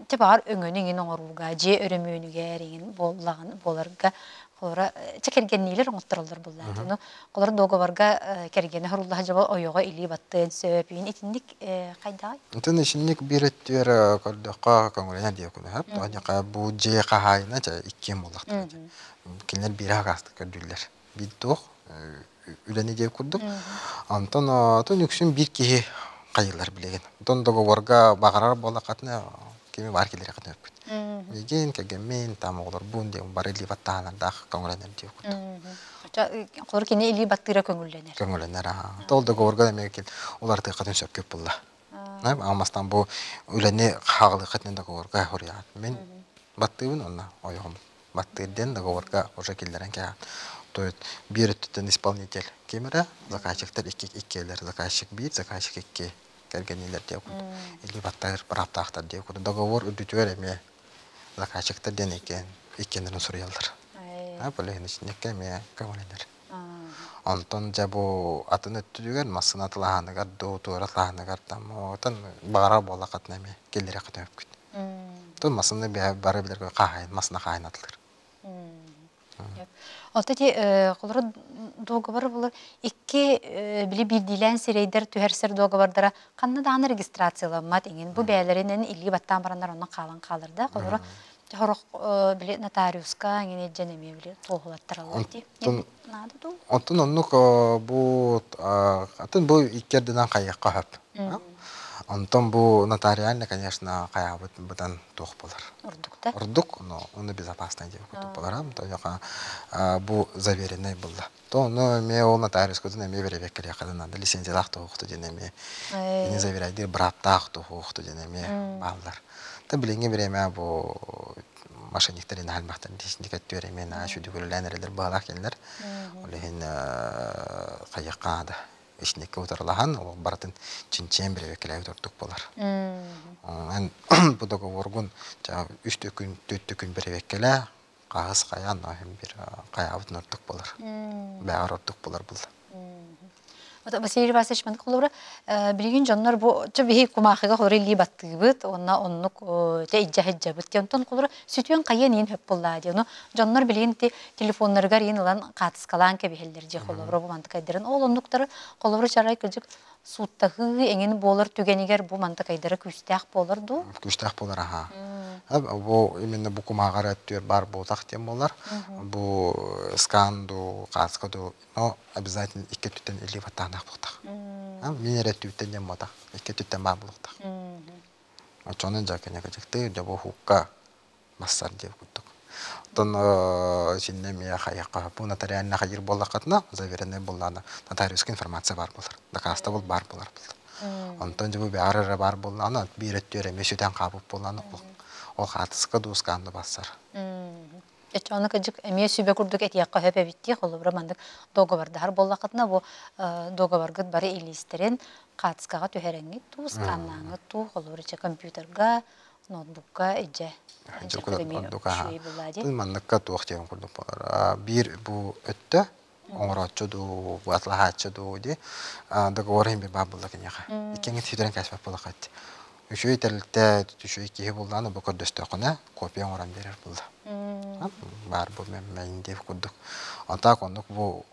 те баар өҥөнү иҥин оҥорууга дьиэ өрөмүөнүгэр иҥин буоллаҕын буоларга холобура чэ кэргэнниилэр оҥоттороллор буллаат ону холобура договорга кэргэнэ хоруллаһа дьобо ойоҕо илии баттыан сөп иин итинник хайдаҕай Итин ишинник биир өттүгэр көрдөххө көҥүлэнэр диэ күнүһэп. Тоҕо бу дьиэ хаһаайына чэ иккиэн буоллахтара. Кинилэр биир агаастык көрдүүллэр. Биир туох үлэни диэ курдук. Онтон отон үксүн биир киһи хайылар билигин. Онтон договорга баҕарар буоллаххытына кими баар киллэриэххитин өппүт. Миигин, кэргэммин, там оҕолорбун диэн бары илии баттаанардаах көҥүлэнэр диэ курдук. Холор кини илии баттыыра көҥүллэнэр. Көҥүллэнэр аха. Тол договорга эмиэ улартыаххытын сөпкө булла. Амастан бу үлэни хаалыаххытын договорга хоруйаат. Мин баттыыбын онно ойоҕум баттыыр диэн договорга уже киллэрэн кэһээн. То есть биир өттүттэн исполнитель ким эрэ, заказчиктар икки иккиэлэр, заказчик биир, заказчик икки кэргэнниилэр диэ курдук. Илии баттыыр бырааптаахтар диэ курдук. Договор үрдүтүгэр эмиэ заказчиктар диэн иккиэн иккиэннэрин суруйаллар. Полиһин ичинниккэ эмиэ көҥүлэнэр. Онтон дьэ бу атын өттүгэр массыына тылааһыныгар дуу, туора тылааһыныгар там отон баҕарар буоллаххытына эмиэ киллэриэххэ төһөппүт. Тон массыына бары билэр хаһаайын массыына хаһаайын атылыр. Оттон ити холоро договор булар икки били биирдиилээн сирэйдэр түһэрсэр договордара ханна даҕаны регистрацияламмат иҥин бу бэйэлэринэн илии баттаан бараннар онно хаалан хаалар да холоро хорох били нотариуска иҥин илдьэн эмиэ били туоһулаттараллар дии наада дуу Онтон оннук бу атын бу икки ардынан хайыахха сөп. Онтон бу нотариально, конечно, хайаабыт быдан туох болар. Ордук да? Ордук, но ону безопасный диэн курдук болар. То бу заверенный булла. То ону эмиэ ол нотариускутун эмиэ бэрэбиэркэлиэххэ надо лицензиялаах туһуохту диэн эмиэ кини заверяйдыыр бырааптаах туһуохту диэн эмиэ бааллар. Та билиҥҥи бириэмэ бу мошенниктар инахальмахтан синдикаттүөр эмиэ наһаа сүдүгүрүлээн эрэлэр баалаах кэллэр. Ол иһин хайыахха да ишникке утарылаһан ол барытын чинчийэн бэрэбиэркэлээбит ордук буолар. Эн бу договоргун үс күн түөрт күн бэрэбиэркэлээ хаһыс хайаан бир хайаабытын ордук болар. Бэҕэр ордук болар булла. Василий Васильевич маннык холобура билигин дьоннор бу чэ биһи кумаахыга холобура илии баттыыбыт уонна оннук те илдьэ сылдьабыт диэн онтон холобура сүтүөн хайыан иин хөп буоллаа диэн ону дьоннор билигин ти телефоннарыгар иин ылан хаатыскалаан кэбиһэллэр дьэ холобура бу мантыкайдарын ол оннуктары холобура чарай кырдьык сууттаһыы эҥин буолар түгэнигэр бу мантыкайдара күүстээх буолар дуу? Күүстээх буолар аха. Бу именно бу кумааҕар өттүгэр баар буолтах диэн буолар. Бу скан ду, хаска ду, но обязательно икки өттүттэн илии баттаанах буолтах. Мин эрэ өттүбүттэн диэн буолтах. Икки өттүттэн баар буолуохтах. Оччону дьаканякачыкты дьабу хукка массар диэбит курдук. Оттон итиннэ эмиэ хайыахха бу нотариально хайыыр буоллаххытына, заверенный буоллаҕына нотариуска информация баар буолар, дакаастабыл баар буолар буолла. Онтон дьэ бу бэҕэр эрэ баар буоллаҕына, биир өттүгэр эмиэ сүтэн хаалбыт буоллаҕына, ол хаартыска дуускаан да барсар. Оччоҕуна кырдьык эмиэ сүбэ курдук этиэххэ сөп эбит дии, холобура маннык договордаһар буоллаххытына, бу договоргыт бары илиистэрин хаартыскаҕа түһэрэҥҥит дуу, сканнааҥҥыт дуу, холобура чэ компьютерга ноутбукка илдьэ ордук манныкка туох диэн курдук буолар биир бу өттө оҥорооччу дуу бу атлаһааччы дуу ди договор иһин баар буолла киниэхэ иккиҥҥит сүтэрэн кээспэт буоллаххыт үчүгэй тэрилтэ үчүгэй киһи буллаана бу көрдөстөххүнэ копия оҥорон биэрэр буолла баар бу мэн диэх курдук а так оннук бу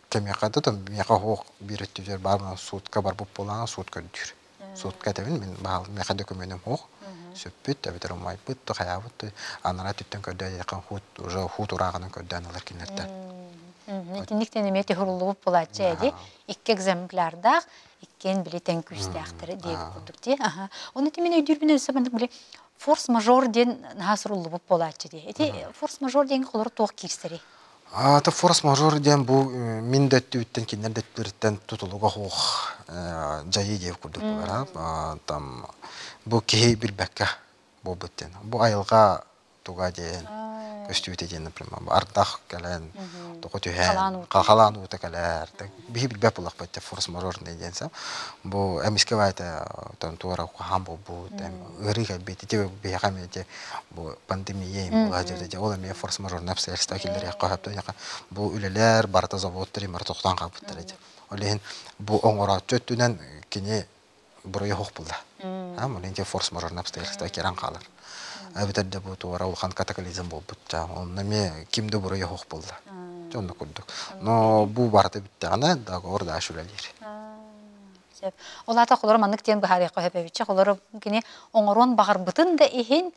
кэмиэхэ да миэхэ оһох биир өттүгэр баар суутка барбыт буоллаҕына суут көрдүүр Суутка этэбин, мин баал миэхэ дөкүмүөнүм суох. Сүппүт, эбэтэр умайбыт, да хайаабыт, анараа өттүттэн көрдөөн диэтэххэ хуут уже хуут урааҕынан көрдөөн ылар кинилэртэн. Итинниктен эмиэ түһүрүллубут булааччы эди. Икки экземплярдаах, иккиэн били тэҥ күүстээхтэр диэбит курдук дии. Оны тимин өйдүүрбүн өссө маннык били форс-мажор диэн наһаа суруллубут буолааччы дии. Ити форс-мажор диэн холоро туох киирсэрий? Ата форс-мажор диэн бу мин да өттүбүттэн кинилэр да өттүлэриттэн тутулуга суох дьайыы диэбит курдук буолар. Там бу киһи билбэккэ буолбут диэн. Бу айылҕа туга диэн көстүүтэ диэн, например, ардах кэлэн, тоҕо түһэн, халаан уута кэлэр. Биһи билбэт буоллахпыт форс-мажорный диэн сап. Бу эмискэ баайта туора хаан буолбут, ыарыы кэлбит, ити биһиэхэ эмиэ ити бу пандемия буола дьэ ол эмиэ форс-мажорный обстоятельства киллэриэххэ сөп. Бу үлэлэр барыта заводтар имара тохтоон хаалбыттар ити. Ол иһин бу оҥорооччу өттүнэн кини буруйа суох булла. Ол иһин форс-мажорный обстоятельства кирэн хаалар. Эбэтэр да бу туора улахан катаклизм буолбут. Онно эмиэ ким да буруйа суох булла. Онно курдук. Но бу барыта бүттэҕинэ договор дальше үлэлиир. Сөп. Ол аата холоро маннык диэн быһаарыахха сөп эбитчэ. Холоро кини оҥоруон баҕарбытын да иһин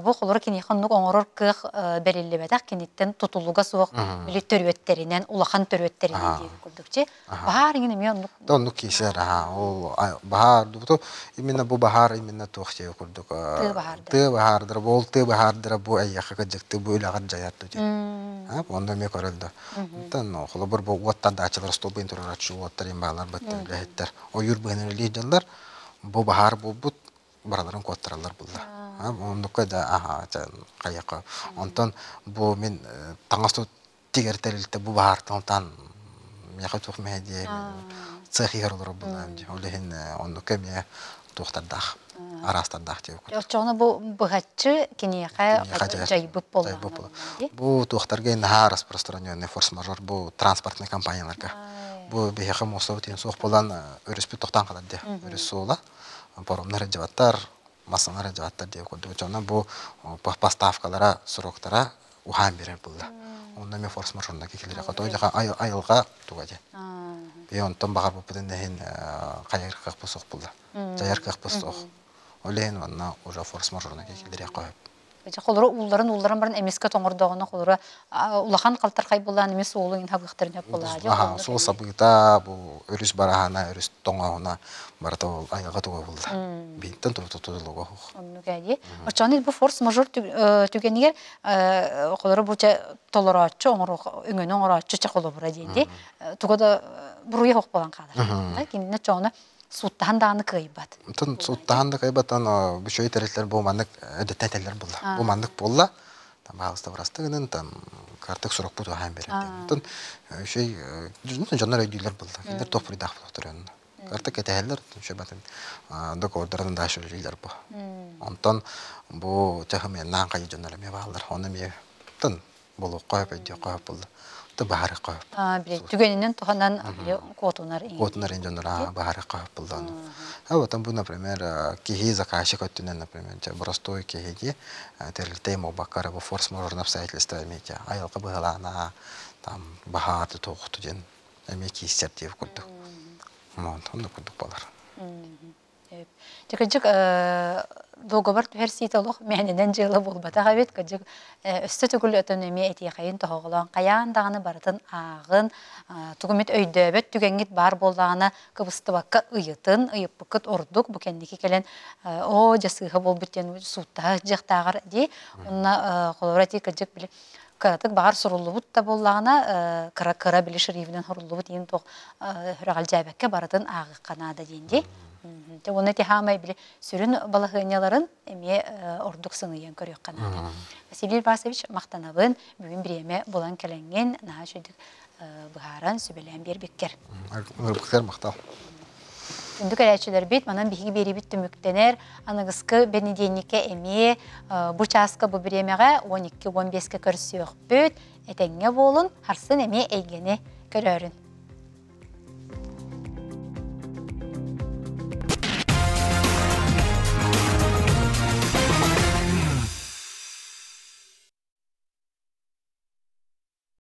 бу холоро киниэхэ оннук оҥорор кыах бэриллибэтэх киниттэн тутулуга суох били төрүөттэринэн улахан төрүөттэринэн диэбит курдук чи баһаар иҥин эмиэ оннук оннук киисэр аха ол баһаар бу именно бу баһаар именно туох диэ курдук тыа баһаардара тыа баһаардара бу ол тыа баһаардара бу эйиэхэ кырдьыкты бу үлэҕэр дьайар дуу онно эмиэ көрөл да Онтон холобур бу уоттан даачалар остуолбайын туруорааччы уоттар имбаалар баттар үлэһиттэр ойуур быһынан үлэлиир дьоннор бу баһаар буолбут барыларын куоттараллар булла. Оннукка да аха хайака. Онтон бу мин таҥас тигэр тэрилтэ бу баһаартан миэхэ туох мэһэйдиэ цех иһэр олорор буллаам дии. Ол иһин оннукка эмиэ туохтардаах араастардаах диэбит курдук. Оччоҕуна бу быһаччы киниэхэ дьайбыт буоллаҕына Бу туохтарга наһаа распространенный форс-мажор бу транспортный компанияларга. Бу биһиэхэ муостабыт иһин суох буолан өрүспүт тохтоон хаалар диэ. Өрүс суола, паромнар дьабаттар, массыыналар дьабаттар диэ курдук. Оччоҕуна бу поставкалара, сроктара уһаан биэрэр буолла. Онно эмиэ форс-мажорна кикилире хото айылҕа туга диэн. Би онтон баҕарбыппытын иһин хайыр кыахпыт суох буолла. Дьайар кыахпыт суох. Ол иһин манна уже форс-мажорна кикилире хөп. Холору уулларын уулларан баран эмискэ тоҥордоҕуна холоро улахан халтархай булаан эмиэ суолу иҥин хабыахтарын сөп буолаа. Суол сабыыта бу өрүс бараһана, өрүс тоҥоһуна барыта ол айылҕа туга булла. Биинтэн тутулуга хух. Оннук ээ. Оччоҕуна бу форс-мажор түгэнигэр холоро бу толорооччу өҥөнү оҥорооччу чэ холобура диэн дии. Туга да буруйа суох буолан хаалар. Кинини оччоҕуна сууттаһан даҕаны кыайбат. Онтон сууттаһан да кыайбаттан бүчөй тэрилтэлэр бу маннык эдэттэн этэллэр буолла. Бу маннык буолла. Там баалыста бырастык гынан там картык сурукпут уһаан берер. Онтон үчүй дьоннор өйдүүллэр буолла. Кинилэр туох буруйдаах буолуохтар онно. Картык кэтэһэллэр, үчүй батын договордарын дальше үлэлииллэр бу. Онтон бу чахымыаннаан хайы дьоннор эмиэ бааллар. Оны эмиэ тын Болуохха сөп, өйдүөххэ сөп буолла. Ты баһарыахха сөп. Били түгэнинэн туһанан били куотунар Куотунар ин дьоннор баһарыахха сөп буолла ону. А потом бу, например, киһи заказчик өттүнэн, например, простой киһиги тэрилтэ буолбакка бу форс-мажорные обстоятельства эмиэ айылҕа быһылаана там баһаарды туохту диэн эмиэ кииссэр диэбит курдук. Оннук курдук буолар. Дьэ, кырдьык, дуогабар түһэрсиитэ олох мээнэнэн дьыала буолбатах эбит. Кырдьык, өссө төгүл өтөн эмиэ этиэхэйин тоһоҕолоон хайаан даҕаны барытын ааҕын, тугу эмит өйдөөбөт түгэҥҥит баар буоллаҕына, кыбыстыбакка ыйытын, ыйыппыккыт ордук. Бу кэнники кэлэн, оо, дьэ сыыһа буолбут диэн сууттаһа сылдьыахтааҕар дии. Онно холобура ити кырдьык били кыратык баҕар суруллубут да буоллаҕына, кыра-кыра били шрифинэн суруллубут иһин туох сүрэҕэлдьээбэккэ барытын ааҕыахха наада диэн дии. Дьэ уонна ити хаамай били сүрүн балаһыанньаларын эмиэ ордук сыныйан көрүөххэ наада. Василий Васильевич махтанабын бүгүн бириэмэ булан кэлэҥҥин наһаа үчүгдүк быһааран сүбэлээн биэрбиккэр. Ырбыккар махтал. Күндү кэлээччилэрбит, манан биһиги биэриибит түмүктэнэр. Аныгыскы бэнидиэнньиккэ эмиэ бу чааска бу бириэмэҕэ 12-15-ке көрсүөхпүт. Этэҥҥэ буолун, харсын эмиэ эйгэни көрөөрүн.